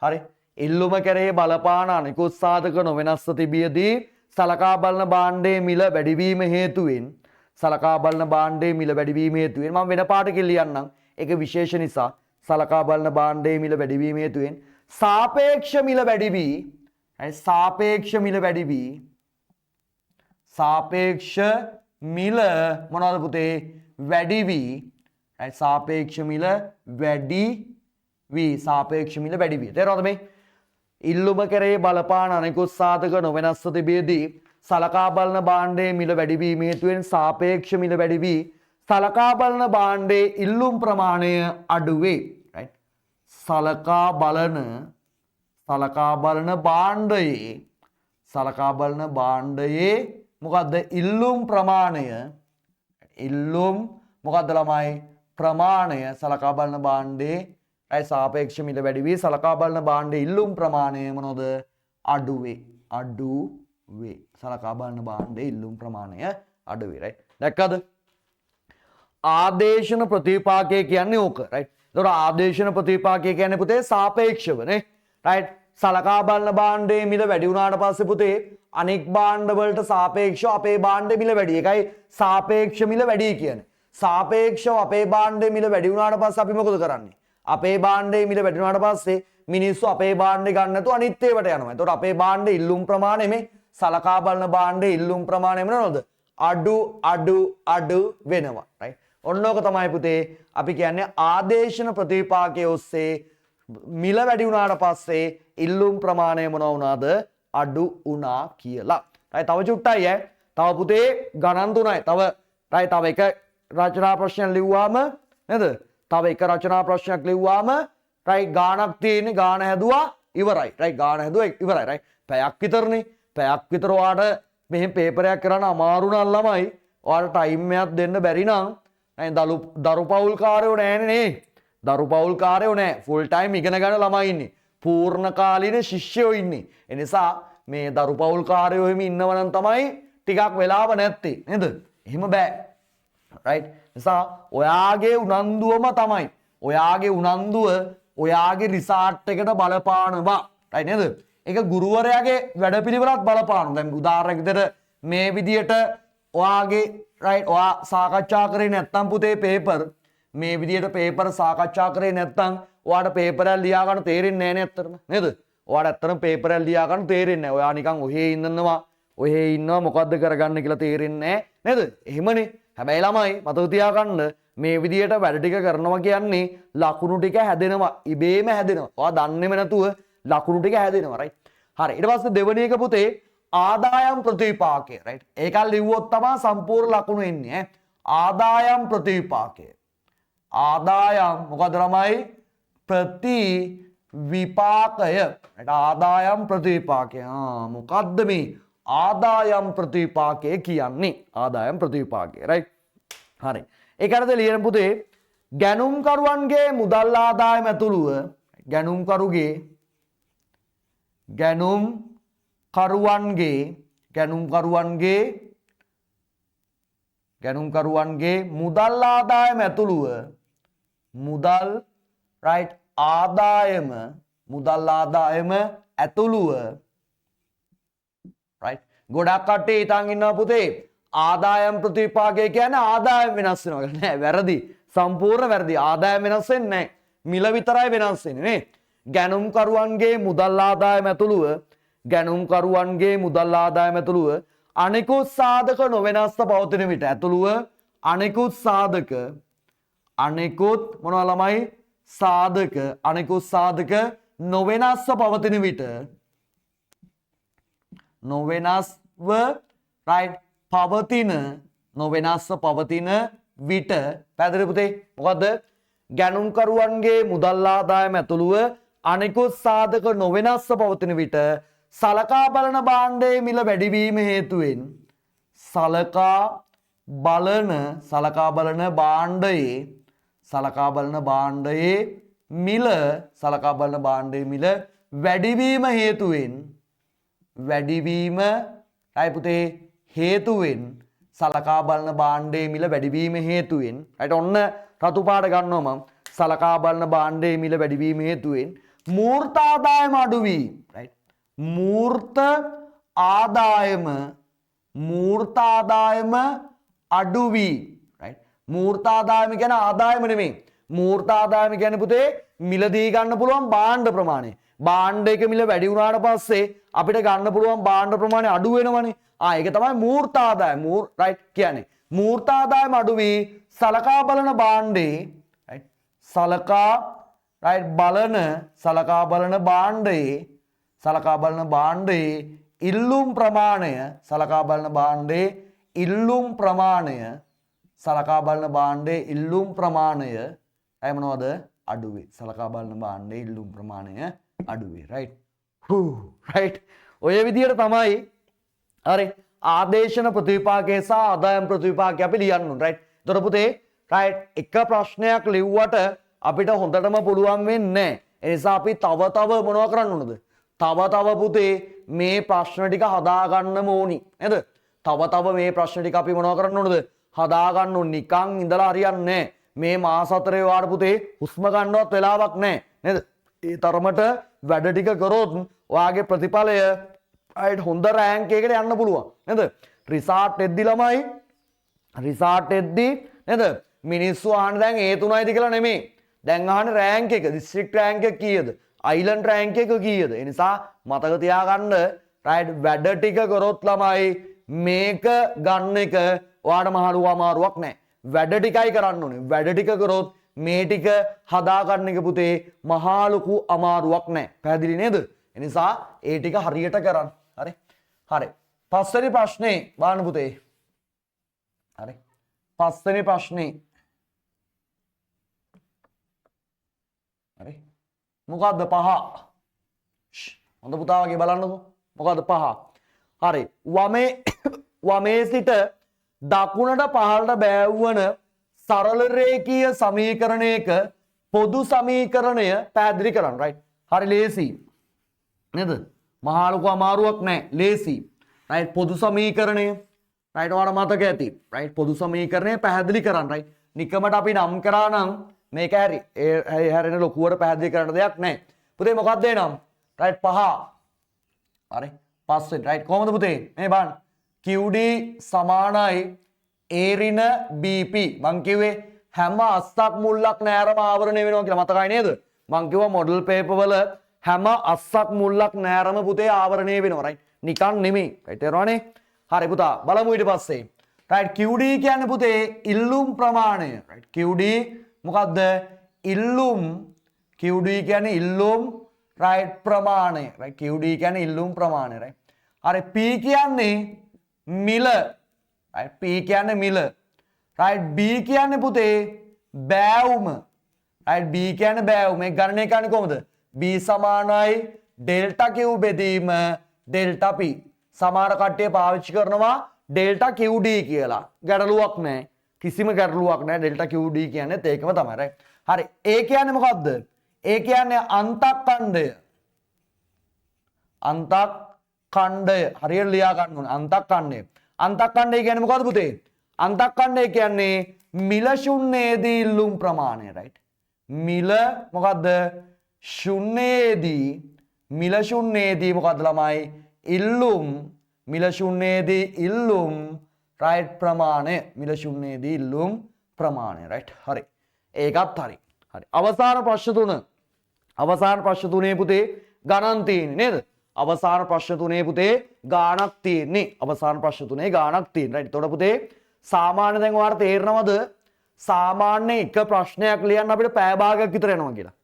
හරි ඉල්ලුම කෙරෙහි බලපාන අනිකුත් සාධක නොවෙනස්ව තිබියදී සලකා බලන භාණ්ඩයේ මිල වැඩිවීම හේතුවෙන් සලකා බලන භාණ්ඩයේ මිල වැඩිවීම හේතුවෙන් මම වෙන පාටකින් ලියන්නම් ඒක විශේෂ නිසා සලකා බලන භාණ්ඩයේ මිල වැඩිවීම හේතුවෙන් සාපේක්ෂ මිල වැඩි වී right සාපේක්ෂ මිල වැඩි වී සාපේක්ෂ මිල මොනවද පුතේ වැඩි වී right සාපේක්ෂ මිල වැඩි වී සාපේක්ෂ මිල වැඩි වී තේරෙනවද මේ ඉල්ලුම කෙරෙහි බලපාන අනෙකුත් සාධක නොවෙනස්ව තිබියදී සලකා බලන භාණ්ඩයේ මිල වැඩිවීම හේතුවෙන් සාපේක්ෂ මිල වැඩි වී සලකා බලන භාණ්ඩයේ ඉල්ලුම් ප්‍රමාණය අඩු වේ රයිට් සලකා බලන භාණ්ඩයේ සලකා බලන භාණ්ඩයේ මොකද්ද ඉල්ලුම් ප්‍රමාණය ඉල්ලුම් මොකද්ද ළමයි ප්‍රමාණය සලකා බලන භාණ්ඩයේ රයිට් සාපේක්ෂ මිල වැඩි වී සලකා බලන භාණ්ඩයේ ඉල්ලුම් ප්‍රමාණය මොනවද අඩු වේ අඩු වේ. සලකා බලන භාණ්ඩයේ ඉල්ලුම් ප්‍රමාණය අඩු වේ. රයිට්. දැක්කද? ආදේශන ප්‍රතිවිපාකය කියන්නේ ඕක. රයිට්. එතකොට ආදේශන ප්‍රතිවිපාකය කියන්නේ පුතේ සාපේක්ෂව නේ. රයිට්. සලකා බලන භාණ්ඩයේ මිල වැඩි වුණාට පස්සේ පුතේ අනෙක් භාණ්ඩ වලට සාපේක්ෂව අපේ භාණ්ඩේ මිල වැඩි. ඒකයි සාපේක්ෂ මිල වැඩි කියන්නේ. සාපේක්ෂව අපේ භාණ්ඩේ මිල වැඩි වුණාට පස්සේ අපි මොකද කරන්නේ? අපේ භාණ්ඩේ මිල වැඩි වුණාට පස්සේ මිනිස්සු අපේ භාණ්ඩේ ගන්න නැතුව අනිත් ඒවාට යනවා. එතකොට අපේ භාණ්ඩේ ඉල්ලුම් ප්‍රමාණය මේ සලකා බලන භාණ්ඩේ ඉල්ලුම් ප්‍රමාණය මොනවද? අඩු අඩු අඩු වෙනවා. රයිට්. ඔන්න ඕක තමයි පුතේ අපි කියන්නේ ආදේශන ප්‍රතිවිපාකයේ ඔස්සේ මිල වැඩි වුණාට පස්සේ ඉල්ලුම් ප්‍රමාණය මොනවා වුණාද? අඩු වුණා කියලා. රයිට්. තව චුට්ටයි ඈ. තව පුතේ ගණන් තුනයි. තව රයිට් තව එක රචනා ප්‍රශ්නයක් ලිව්වාම නේද? තව එක රචනා ප්‍රශ්නයක් ලිව්වාම රයිට් ගාණක් තියෙන්නේ, ගාණ හැදුවා ඉවරයි. රයිට් ගාණ හැදුවා ඉවරයි. රයිට්. පැයක් විතරනේ. පැයක් විතර ඔයාට මෙහෙම පේපරයක් කරන්න අමාරු නම් ළමයි ඔයාට ටයිම් එකක් දෙන්න බැරි නම් දරු පවුල් කාරයෝ නෑනේ නේ. දරු පවුල් කාරයෝ නෑ. ෆුල් ටයිම් ඉගෙන ගන්න ළමයි ඉන්නේ. පූර්ණ කාලීන ශිෂ්‍යයෝ ඉන්නේ. ඒ නිසා මේ දරු පවුල් කාරයෝ එහෙම ඉන්නව නම් තමයි ටිකක් වෙලාව නැත්තේ නේද? එහෙම බෑ. රයිට්. නිසා ඔයාගේ උනන්දුවම තමයි. ඔයාගේ උනන්දුව ඔයාගේ රිසාර්ට් එකට බලපානවා. රයිට් නේද? ඒක ගුරුවරයාගේ වැඩපිළිවෙලත් බලපානවා. දැන් උදාහරණයක් විදිහට මේ විදියට ඔයාගේ රයිට් ඔයා සාකච්ඡා කරේ නැත්නම් පුතේ පේපර් මේ විදියට පේපර් සාකච්ඡා කරේ නැත්නම් ඔයාට පේපර් එකක් ලියා ගන්න තේරෙන්නේ නැහැ නේ ඇත්තටම නේද? ඔයාට ඇත්තටම පේපර් එකක් ලියා ගන්න තේරෙන්නේ නැහැ. ඔයා නිකන් ඔහේ ඉන්නවා ඔහේ ඉන්නවා මොකද්ද කරගන්න කියලා තේරෙන්නේ නැහැ නේද? එහෙමනේ. හැබැයි ළමයි මතක තියාගන්න මේ විදියට වැඩ ටික කරනවා කියන්නේ ලකුණු ටික හැදෙනවා, ඉබේම හැදෙනවා. ඔයා දන්නේම නැතුව ලකුණු ටික හැදෙනවා. රයිට්. හරි. ඊට පස්සේ දෙවෙනි එක පුතේ ආදායම් ප්‍රතිවිපාකය. රයිට්. ඒකල් ලිව්වොත් තමයි සම්පූර්ණ ලකුණු එන්නේ ඈ. ආදායම් ප්‍රතිවිපාකය. ආදායම් මොකද ළමයි? ප්‍රතිවිපාකය. රයිට්. ආදායම් ප්‍රතිවිපාකය. මොකද්ද මේ ආදායම් ප්‍රතිවිපාකය කියන්නේ? ආදායම් ප්‍රතිවිපාකය. රයිට්. හරි. ඒක අරද ලියන පුතේ ගැනුම්කරුවන්ගේ මුදල් ආදායම ඇතුළුව ගැනුම්කරුවන්ගේ මුදල් ආදායම ඇතුළුව මුදල් රයිට් ආදායම මුදල් ආදායම ඇතුළුව රයිට්. ගොඩක් කට්ටිය හිතන් ඉන්නවා පුතේ ආදායම් ප්‍රතිවිපාකය කියන්නේ ආදායම් වෙනස් වෙනවා කියලා. නෑ, වැරදි. සම්පූර්ණ වැරදි. ආදායම් වෙනස් වෙන්නේ නෑ. මිල විතරයි වෙනස් වෙන්නේ නේ. ගැනුම්කරුවන්ගේ මුදල් ආදායම ඇතුළුව ගැනුම්කරුවන්ගේ මුදල් ආදායම ඇතුළුව අනෙකුත් සාධක නොවෙනස්ව පවතින විට ඇතුළුව අනෙකුත් සාධක අනෙකුත් මොනවා ළමයි සාධක අනෙකුත් සාධක නොවෙනස්ව පවතින විට නොවෙනස්ව රයිට් පවතින නොවෙනස්ව පවතින විට පැහැදිලි පුතේ මොකද්ද ගැනුම්කරුවන්ගේ මුදල් ආදායම ඇතුළුව අනෙකුත් සාධක නොවෙනස්ව පවතින විට සලකා බලන භාණ්ඩයේ මිල වැඩිවීම හේතුවෙන් සලකා බලන සලකා බලන භාණ්ඩයේ සලකා බලන භාණ්ඩයේ මිල සලකා බලන භාණ්ඩයේ මිල වැඩිවීම හේතුවෙන් වැඩිවීම රයි පුතේ හේතුවෙන් සලකා බලන භාණ්ඩයේ මිල වැඩිවීම හේතුවෙන් රයිට් ඔන්න රතු පාට ගන්නවා මම සලකා බලන භාණ්ඩයේ මිල වැඩිවීම හේතුවෙන් මූර්ත ආදායම අඩු වී රයිට් මූර්ත ආදායම මූර්ත ආදායම අඩු වී රයිට් මූර්ත ආදායම කියන්නේ ආදායම නෙමෙයි මූර්ත ආදායම කියන්නේ පුතේ මිලදී ගන්න පුළුවන් භාණ්ඩ ප්‍රමාණය. භාණ්ඩ එක මිල වැඩි වුණාට පස්සේ අපිට ගන්න පුළුවන් භාණ්ඩ ප්‍රමාණය අඩු වෙනවනේ. ඒක තමයි මූර්ත ආදායම. රයිට් කියන්නේ මූර්ත ආදායම අඩු වී සලකා බලන භාණ්ඩේ රයිට් සලකා රයිට් බලන සලකා බලන භාණ්ඩයේ සලකා බලන භාණ්ඩයේ ඉල්ලුම් ප්‍රමාණය සලකා බලන භාණ්ඩයේ ඉල්ලුම් ප්‍රමාණය සලකා බලන භාණ්ඩයේ ඉල්ලුම් ප්‍රමාණය අය මොනවද අඩු වේ. සලකා බලන භාණ්ඩයේ ඉල්ලුම් ප්‍රමාණය අඩු වේ. රයිට්. රයිට්. ඔය විදිහට තමයි හරි ආදේශන ප්‍රතිවිපාකය සහ ආදායම් ප්‍රතිවිපාකය අපි ලියන්න ඕන. රයිට්. එතකොට පුතේ රයිට් එක ප්‍රශ්නයක් ලිව්වට අපිට හොඳටම පුළුවන් වෙන්නේ නැහැ. ඒ නිසා අපි තව තව මොනවා කරන්න ඕනද? තව තව පුතේ මේ ප්‍රශ්න ටික හදාගන්නම ඕනි නේද? තව තව මේ ප්‍රශ්න ටික අපි මොනව කරන්න ඕනද? හදාගන්න ඕනි. නිකන් ඉඳලා හරියන්නේ නැහැ. මේ මාස හතරේ වාර පුතේ හුස්ම ගන්නවත් වෙලාවක් නැහැ නේද? ඒ තරමට වැඩ ටික කරොත් ඔයාගේ ප්‍රතිඵලය රයිට් හොඳ රෑන්ක් එකකට යන්න පුළුවන් නේද? රිසාට් එද්දි ළමයි, රිසාට් එද්දි නේද? මිනිස්සු අහන්නේ දැන් ඒ තුනයිද කියලා නෙමෙයි. දැන් අහන්නේ රෑන්ක් එක, දිස්ත්‍රික් රෑන්ක් එක කීයද? අයිලන්ඩ් රෑන්ක් එක කීයද? ඒ නිසා මතක තියාගන්න රයිට් වැඩ ටික කරොත් ළමයි මේක ගන්න එක ඔයාට මහ ලොකු අමාරුවක් නෑ. වැඩ ටිකයි කරන්න ඕනේ. වැඩ ටික කරොත් මේ ටික හදාගන්න එක පුතේ මහා ලොකු අමාරුවක් නෑ. පැහැදිලි නේද? ඒ නිසා ඒ ටික හරියට කරන්න. හරි? හරි. පස්වෙනි ප්‍රශ්නේ බලන්න පුතේ. හරි. පස්වෙනි ප්‍රශ්නේ. හරි. මොකද්ද පහ? හොඳ පුතා වගේ බලන්නකෝ. මොකද්ද පහ? හරි. වමේ සිට දකුණට පහළට බෑවුවන සරල රේඛීය සමීකරණයක පොදු සමීකරණය පැහැදිලි කරන්න. රයිට්. හරි ලේසි. නේද? මහා ලොකු අමාරුවක් නෑ. ලේසි. රයිට්. පොදු සමීකරණය. රයිට්. ඔයාලට මතක ඇති. රයිට්. පොදු සමීකරණය පැහැදිලි කරන්න. රයිට්. නිකමට අපි නම් කරා නම් මේක හැරි. ඒ හැරෙන ලොකුවට පැහැදිලි කරන්න දෙයක් නෑ. පුතේ මොකක්ද ඒ නම්? රයිට් පහ. හරි. පස්වෙනි. රයිට්. කොහොමද පුතේ? මේ බලන්න. QD සමානයි A ඍණ BP. මං කිව්වේ හැම අස්සක් මුල්ලක් නෑරම ආවරණය වෙනවා කියලා මතකයි නේද? මං කිව්වා මොඩල් පේපර් වල හැම අස්සක් මුල්ලක් නෑරම පුතේ ආවරණය වෙනවා. රයිට්. නිකන් නෙමෙයි. රයිට් තේරුණානේ? හරි පුතා බලමු ඊට පස්සේ. රයිට් QD කියන්නේ පුතේ ඉල්ලුම් ප්‍රමාණය. රයිට් QD මොකද්ද? ඉල්ලුම් QD කියන්නේ ඉල්ලුම් රයිට් ප්‍රමාණය. රයිට් QD කියන්නේ ඉල්ලුම් ප්‍රමාණය. රයිට්. හරි P කියන්නේ මිල. රයිට් P කියන්නේ මිල. රයිට් B කියන්නේ පුතේ බෑවුම. රයිට් B කියන්නේ බෑවුම. මේක ගණනය කරන්නේ කොහොමද? B සමානයි ඩෙල්ටා Q බෙදීම ඩෙල්ටා P. සමහර කට්ටිය පාවිච්චි කරනවා ඩෙල්ටා QD කියලා. ගැටලුවක් නෑ. කිසිම ගැටලුවක් නෑ. ඩෙල්ටා QD කියන්නේත් ඒකම තමයි. රයිට්. හරි. ඒ කියන්නේ මොකද්ද? ඒ කියන්නේ අන්තක්ඛණ්ඩය. අන්තක්ඛණ්ඩය. හරියට ලියා ගන්න ඕනේ. අන්තක්ඛණ්ඩය. අන්තක්ඛණ්ඩය කියන්නේ මොකද්ද පුතේ? අන්තක්ඛණ්ඩය කියන්නේ මිල ශූන්‍යයේදී ඉල්ලුම් ප්‍රමාණය. රයිට්. මිල මොකද්ද? ශූන්‍යයේදී මිල ශූන්‍යයේදී මොකද්ද ළමයි? ඉල්ලුම් මිල ශූන්‍යයේදී ඉල්ලුම් රයිට් ප්‍රමාණය. මිල ශූන්‍යයේදී ඉල්ලුම් ප්‍රමාණය. රයිට්. හරි. ඒකත් හරි. හරි. අවසාන ප්‍රශ්න තුන. අවසාන ප්‍රශ්න තුනේ පුතේ ගණන් තියෙන්නේ නේද? අවසාන ප්‍රශ්න තුනේ පුතේ ගාණක් තියෙන්නේ. අවසාන ප්‍රශ්න තුනේ ගාණක් තියෙන්නේ. රයිට්. එතකොට පුතේ සාමාන්‍ය දැන් ඔයාලට තේරෙනවද? සාමාන්‍ය එක ප්‍රශ්නයක් ලියන්න අපිට පැය භාගයක් විතර යනවා කියලා.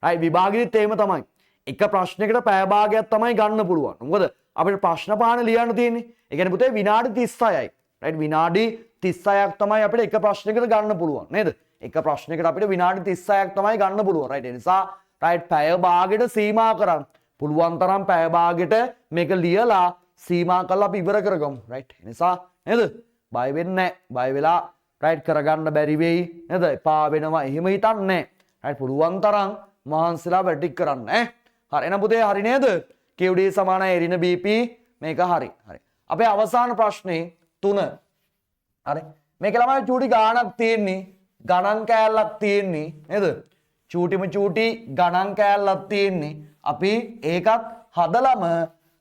රයිට්. විභාගෙදිත් එහෙම තමයි. එක ප්‍රශ්නයකට පැය භාගයක් තමයි ගන්න පුළුවන්. මොකද අපිට ප්‍රශ්න පහන ලියන්න තියෙන්නේ. ඒ කියන්නේ පුතේ විනාඩි 36යි. රයිට්. විනාඩි 36ක් තමයි අපිට එක ප්‍රශ්නයකට ගන්න පුළුවන් නේද? එක ප්‍රශ්නයකට අපිට විනාඩි 36ක් තමයි ගන්න පුළුවන්. රයිට්. ඒ නිසා රයිට් පැය භාගෙට සීමා කරන් පුළුවන් තරම් පැය භාගෙට මේක ලියලා සීමා කරලා අපි ඉවර කරගමු. රයිට්. ඒ නිසා නේද? බය වෙන්නේ නැහැ. බය වෙලා රයිට් කරගන්න බැරි වෙයි නේද? එපා වෙනවා එහෙම හිතන්නේ නැහැ. රයිට්. පුළුවන් තරම් මහන්සිලා වැඩ ටික කරන්න ඈ. හරි. එහෙනම් පුතේ හරි නේද? QD සමානයි A ඍණ BP මේක හරි. හරි. අපේ අවසාන ප්‍රශ්නේ 3. හරි. මේක ළමයි චූටි ගාණක් තියෙන්නේ. ගණන් කෑල්ලක් තියෙන්නේ නේද? චූටිම චූටි ගණන් කෑල්ලක් තියෙන්නේ. අපි ඒකත් හදලම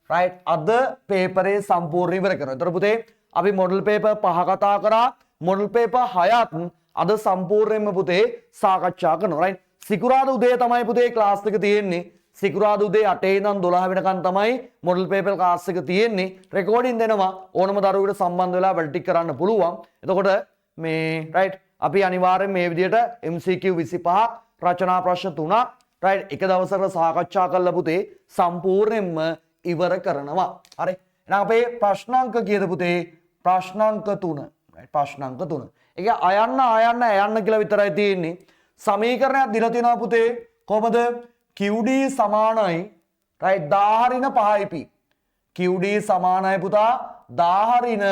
රයිට් අද පේපරේ සම්පූර්ණ ඉවර කරනවා. එතකොට පුතේ අපි මොඩල් පේපර් 5 කතා කරා. මොඩල් පේපර් 6ත් අද සම්පූර්ණයෙන්ම පුතේ සාකච්ඡා කරනවා. රයිට්. සිකුරාදා උදේ තමයි පුතේ ක්ලාස් එක තියෙන්නේ. සිකුරාදා උදේ 8 ඉඳන් 12 වෙනකන් තමයි මොඩල් පේපර් ක්ලාස් එක තියෙන්නේ. රෙකෝඩින් දෙනවා. ඕනම දරුවෙකුට සම්බන්ධ වෙලා වැඩ ටික කරන්න පුළුවන්. එතකොට මේ රයිට් අපි අනිවාර්යෙන් මේ විදිහට MCQ 25 රචනා ප්‍රශ්න 3 රයිට් එක දවසකට සාකච්ඡා කරලා පුතේ සම්පූර්ණයෙන්ම ඉවර කරනවා. හරි. එහෙනම් අපේ ප්‍රශ්නාංක කීයද පුතේ? ප්‍රශ්නාංක 3. රයිට් ප්‍රශ්නාංක 3. ඒක අයන්න ආයන්න ඇයන්න කියලා විතරයි තියෙන්නේ. සමීකරණයක් දීලා තියෙනවා පුතේ. කොහමද? QD සමානයි රයිට් 10 ඍණ 5 P. QD සමානයි පුතා 10 ඍණ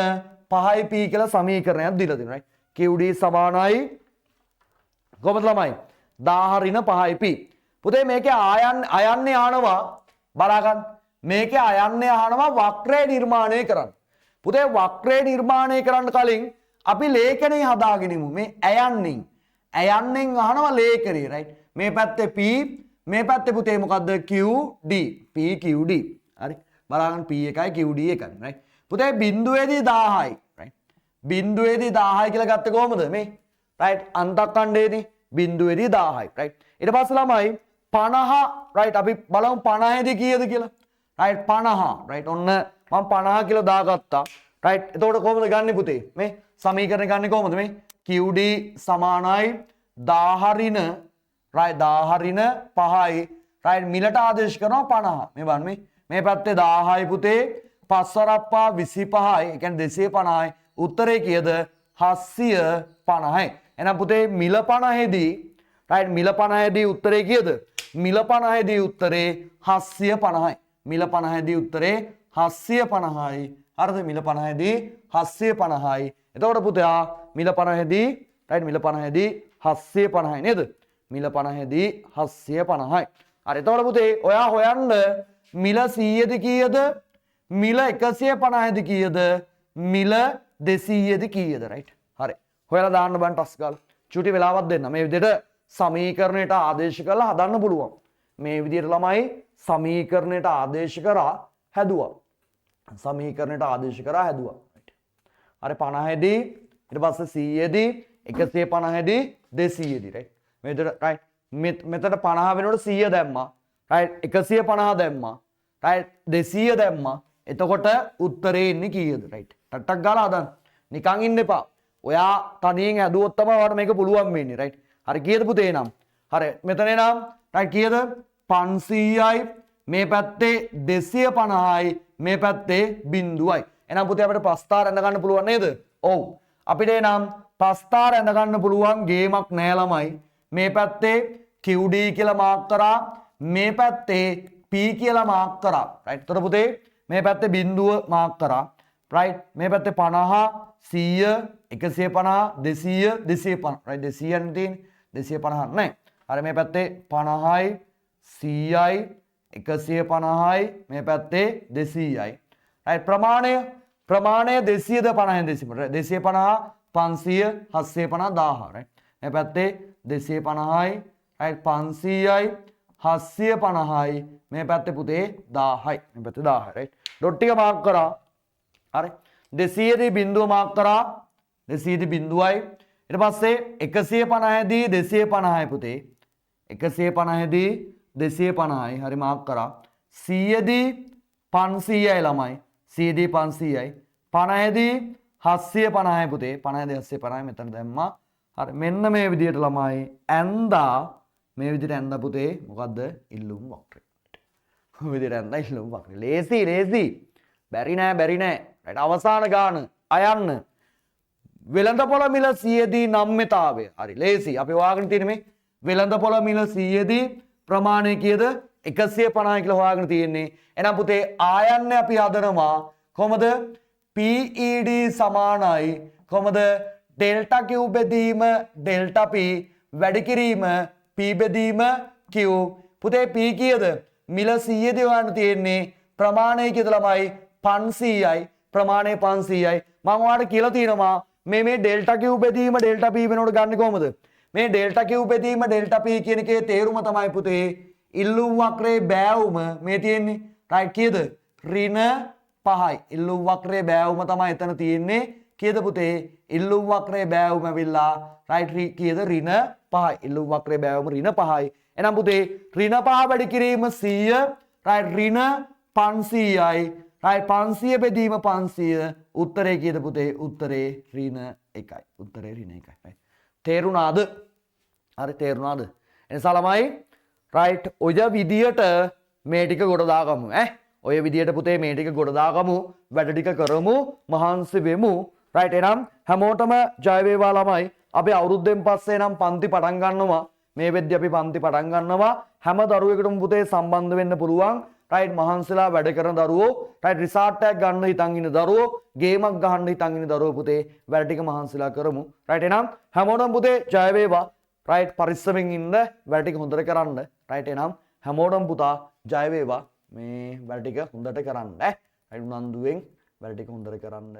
5 P කියලා සමීකරණයක් දීලා තියෙනවා. රයිට්. QD සමානයි කොහමද ළමයි? 10 ඍණ 5 P. පුතේ මේකේ අයන්නේ ආනවා බලා ගන්න. මේකේ අයන්නේ අහනවා වක්‍රය නිර්මාණය කරන්න. පුතේ වක්‍රය නිර්මාණය කරන්න කලින් අපි ලේඛනය හදාගෙනමු. මේ ඇයන්නෙන්. ඇයන්නෙන් අහනවා ලේඛනය, රයිට්. මේ පැත්තේ P, මේ පැත්තේ පුතේ මොකද්ද? Q D. P Q D. හරි. බලාගන්න P එකයි Q D එකයි, රයිට්. පුතේ බිඳුවේදී 1000යි, රයිට්. බිඳුවේදී 1000යි කියලා ගත්තේ කොහොමද මේ? රයිට්. අන්තක්ඛණ්ඩයේදී බිඳුවේදී 1000යි, රයිට්. ඊට පස්සේ ළමයි 50, රයිට්. අපි බලමු 50 දී කීයද කියලා. Right 50, right. ඔන්න මම 50 කියලා දාගත්තා. රයිට්. එතකොට කොහොමද ගන්නෙ පුතේ? මේ සමීකරණ ගන්නෙ කොහොමද මේ? QD සමානයි 1000 ඍණ, රයිට්, 1000 ඍණ 5යි, රයිට්. මිලට ආදේශ කරනවා 50. මේ බලන්න මේ පැත්තේ 1000යි පුතේ, පස් වරප්පා 25යි, ඒ කියන්නේ 250යි. උත්තරේ කීයද? 750යි. එහෙනම් පුතේ මිල 50දී, රයිට්, මිල 50දී උත්තරේ කීයද? මිල 50දී උත්තරේ 750යි. මිල 50දී උත්තරේ 750යි. හරිද? මිල 50දී 750යි. එතකොට පුතා මිල 50දී, රයිට්, මිල 50දී 750යි නේද? මිල 50දී 750යි. හරි. එතකොට පුතේ ඔයා හොයන්න මිල 100ද කීයද? මිල 150ද කීයද? මිල 200ද කීයද? රයිට්. හරි. හොයලා දාන්න බලන්න ටස් ගාලා. චුටි වෙලාවක් දෙන්න. මේ විදිහට සමීකරණයට ආදේශ කරලා හදන්න පුළුවන්. මේ විදිහට ළමයි සමීකරණයට ආදේශ කරා හැදුවා. සමීකරණයට ආදේශ කරා හැදුවා. රයිට්. හරි 50 දී, ඊට පස්සේ 100 දී, 150 දී, 200 දී, රයිට්. මේ විදිහට, රයිට්. මෙතන 50 වෙනකොට 100 දැම්මා. රයිට්. 150 දැම්මා. රයිට්. 200 දැම්මා. එතකොට උත්තරේ එන්නේ කීයද? රයිට්. ටක් ටක් ගාලා හදන්න. නිකන් ඉන්න එපා. ඔයා තනියෙන් හැදුවොත් තමයි ඔයාලට මේක පුළුවන් වෙන්නේ. රයිට්. හරි කීයද පුතේ නම්? හරි මෙතන එනම් රයිට් කීයද? 500යි, මේ පැත්තේ 250යි, මේ පැත්තේ බිංදුවයි. එහෙනම් පුතේ අපිට ප්‍රස්ථාර ඇඳ ගන්න පුළුවන් නේද? ඔව්. අපිට එනම් ප්‍රස්ථාර ඇඳ ගන්න පුළුවන් ගේමක් නෑ ළමයි. මේ පැත්තේ QD කියලා මාක් කරා, මේ පැත්තේ P කියලා මාක් කරා. රයිට්. එතකොට පුතේ මේ පැත්තේ බිංදුව මාක් කරා. රයිට්. මේ පැත්තේ 50, 100, 150, 200, 250. රයිට්. 200 නේ තියෙන්නේ. 250 නෑ. හරි මේ පැත්තේ 50යි, 100යි, 150යි, මේ පැත්තේ 200යි. රයිට්. ප්‍රමාණය 200ද 50ද 250. 250, 500, 750, 1000. රයිට්. මේ පැත්තේ 250යි, රයිට්, 500යි, 750යි, මේ පැත්තේ පුතේ 1000යි. මේ පැත්තේ 1000යි. රයිට්. ඩොට් ටික මාක් කරා. හරි. 200 දී බිංදුව මාක් කරා. 200 දී බිංදුවයි. ඊට පස්සේ 150 දී 250යි පුතේ. 150 දී 250යි. හරි මාක් කරා. 100 දී 500යි ළමයි. 100 දී 500යි. 50 දී 750යි පුතේ. 50 දී 750යි මෙතන දැම්මා. හරි මෙන්න මේ විදියට ළමයි ඇන්දා. මේ විදියට ඇන්දා පුතේ මොකද්ද? ඉල්ලුම් වක්‍රය. මේ විදියට ඇන්දා ඉල්ලුම් වක්‍රය. ලේසි ලේසි. බැරි නෑ බැරි නෑ. රයිට්. අවසාන ගාන අයන්න. වෙළඳපොළ මිල 100 දී නම්‍යතාවය. හරි ලේසි. අපි හොයාගෙන තියෙන්නේ මේ වෙළඳපොළ මිල 100 දී ප්‍රමාණය කීයද? 150 කියලා හොයාගෙන තියෙන්නේ. එහෙනම් පුතේ ආයන්න අපි හදනවා කොහමද? PED සමානයි කොහමද? ඩෙල්ටා Q බෙදීම ඩෙල්ටා P වැඩි කිරීම P බෙදීම Q. පුතේ P කීයද? මිල 100 දී හොයන්න තියෙන්නේ. ප්‍රමාණය කීයද ළමයි? 500යි. ප්‍රමාණය 500යි. මම ඔයාලට කියලා තියෙනවා මේ ඩෙල්ටා Q බෙදීම ඩෙල්ටා P වෙනකොට ගන්නෙ කොහමද? මේ ඩෙල්ටා Q බෙදීම ඩෙල්ටා P කියන එකේ තේරුම තමයි පුතේ ඉල්ලුම් වක්‍රයේ බෑවුම මේ තියෙන්නේ. රයිට් කීයද? ඍණ 5යි. ඉල්ලුම් වක්‍රයේ බෑවුම තමයි එතන තියෙන්නේ. කීයද පුතේ? ඉල්ලුම් වක්‍රයේ බෑවුම ඇවිල්ලා රයිට් කීයද? ඍණ 5යි. ඉල්ලුම් වක්‍රයේ බෑවුම ඍණ 5යි. එහෙනම් පුතේ ඍණ 5 වැඩි කිරීම 100, රයිට් ඍණ 500යි. රයිට් 500 බෙදීම 500 උත්තරේ කීයද පුතේ? උත්තරේ ඍණ 1යි. උත්තරේ ඍණ 1යි. රයිට්. තේරුණාද? හරි තේරුණාද? එනිසා ළමයි රයිට් ඔය විදියට මේ ටික ගොඩ දාගමු ඈ. ඔය විදියට පුතේ මේ ටික ගොඩ දාගමු, වැඩ ටික කරමු, මහන්සි වෙමු. රයිට් එහෙනම් හැමෝටම ජය වේවා ළමයි. අපි අවුරුද්දෙන් පස්සේ නම් පන්ති පටන් ගන්නවා. මේ වෙද්දි අපි පන්ති පටන් ගන්නවා. හැම දරුවෙකුටම පුතේ සම්බන්ධ වෙන්න පුළුවන්. රයිට් මහන්සිලා වැඩ කරන දරුවෝ, රයිට් රිසාර්ට් එකක් ගන්න හිතන් ඉන්න දරුවෝ, ගේමක් ගහන්න හිතන් ඉන්න දරුවෝ පුතේ වැඩ ටික මහන්සිලා කරමු. රයිට් එහෙනම් හැමෝටම පුතේ ජය වේවා. රයිට් පරිස්සමෙන් ඉන්න, වැඩ ටික හොඳට කරන්න. රයිට් එහෙනම් හැමෝටම පුතා ජය වේවා. මේ වැඩ ටික හොඳට කරන්න ඈ. රයිට්, උනන්දුවෙන් වැඩ ටික හොඳට කරන්න.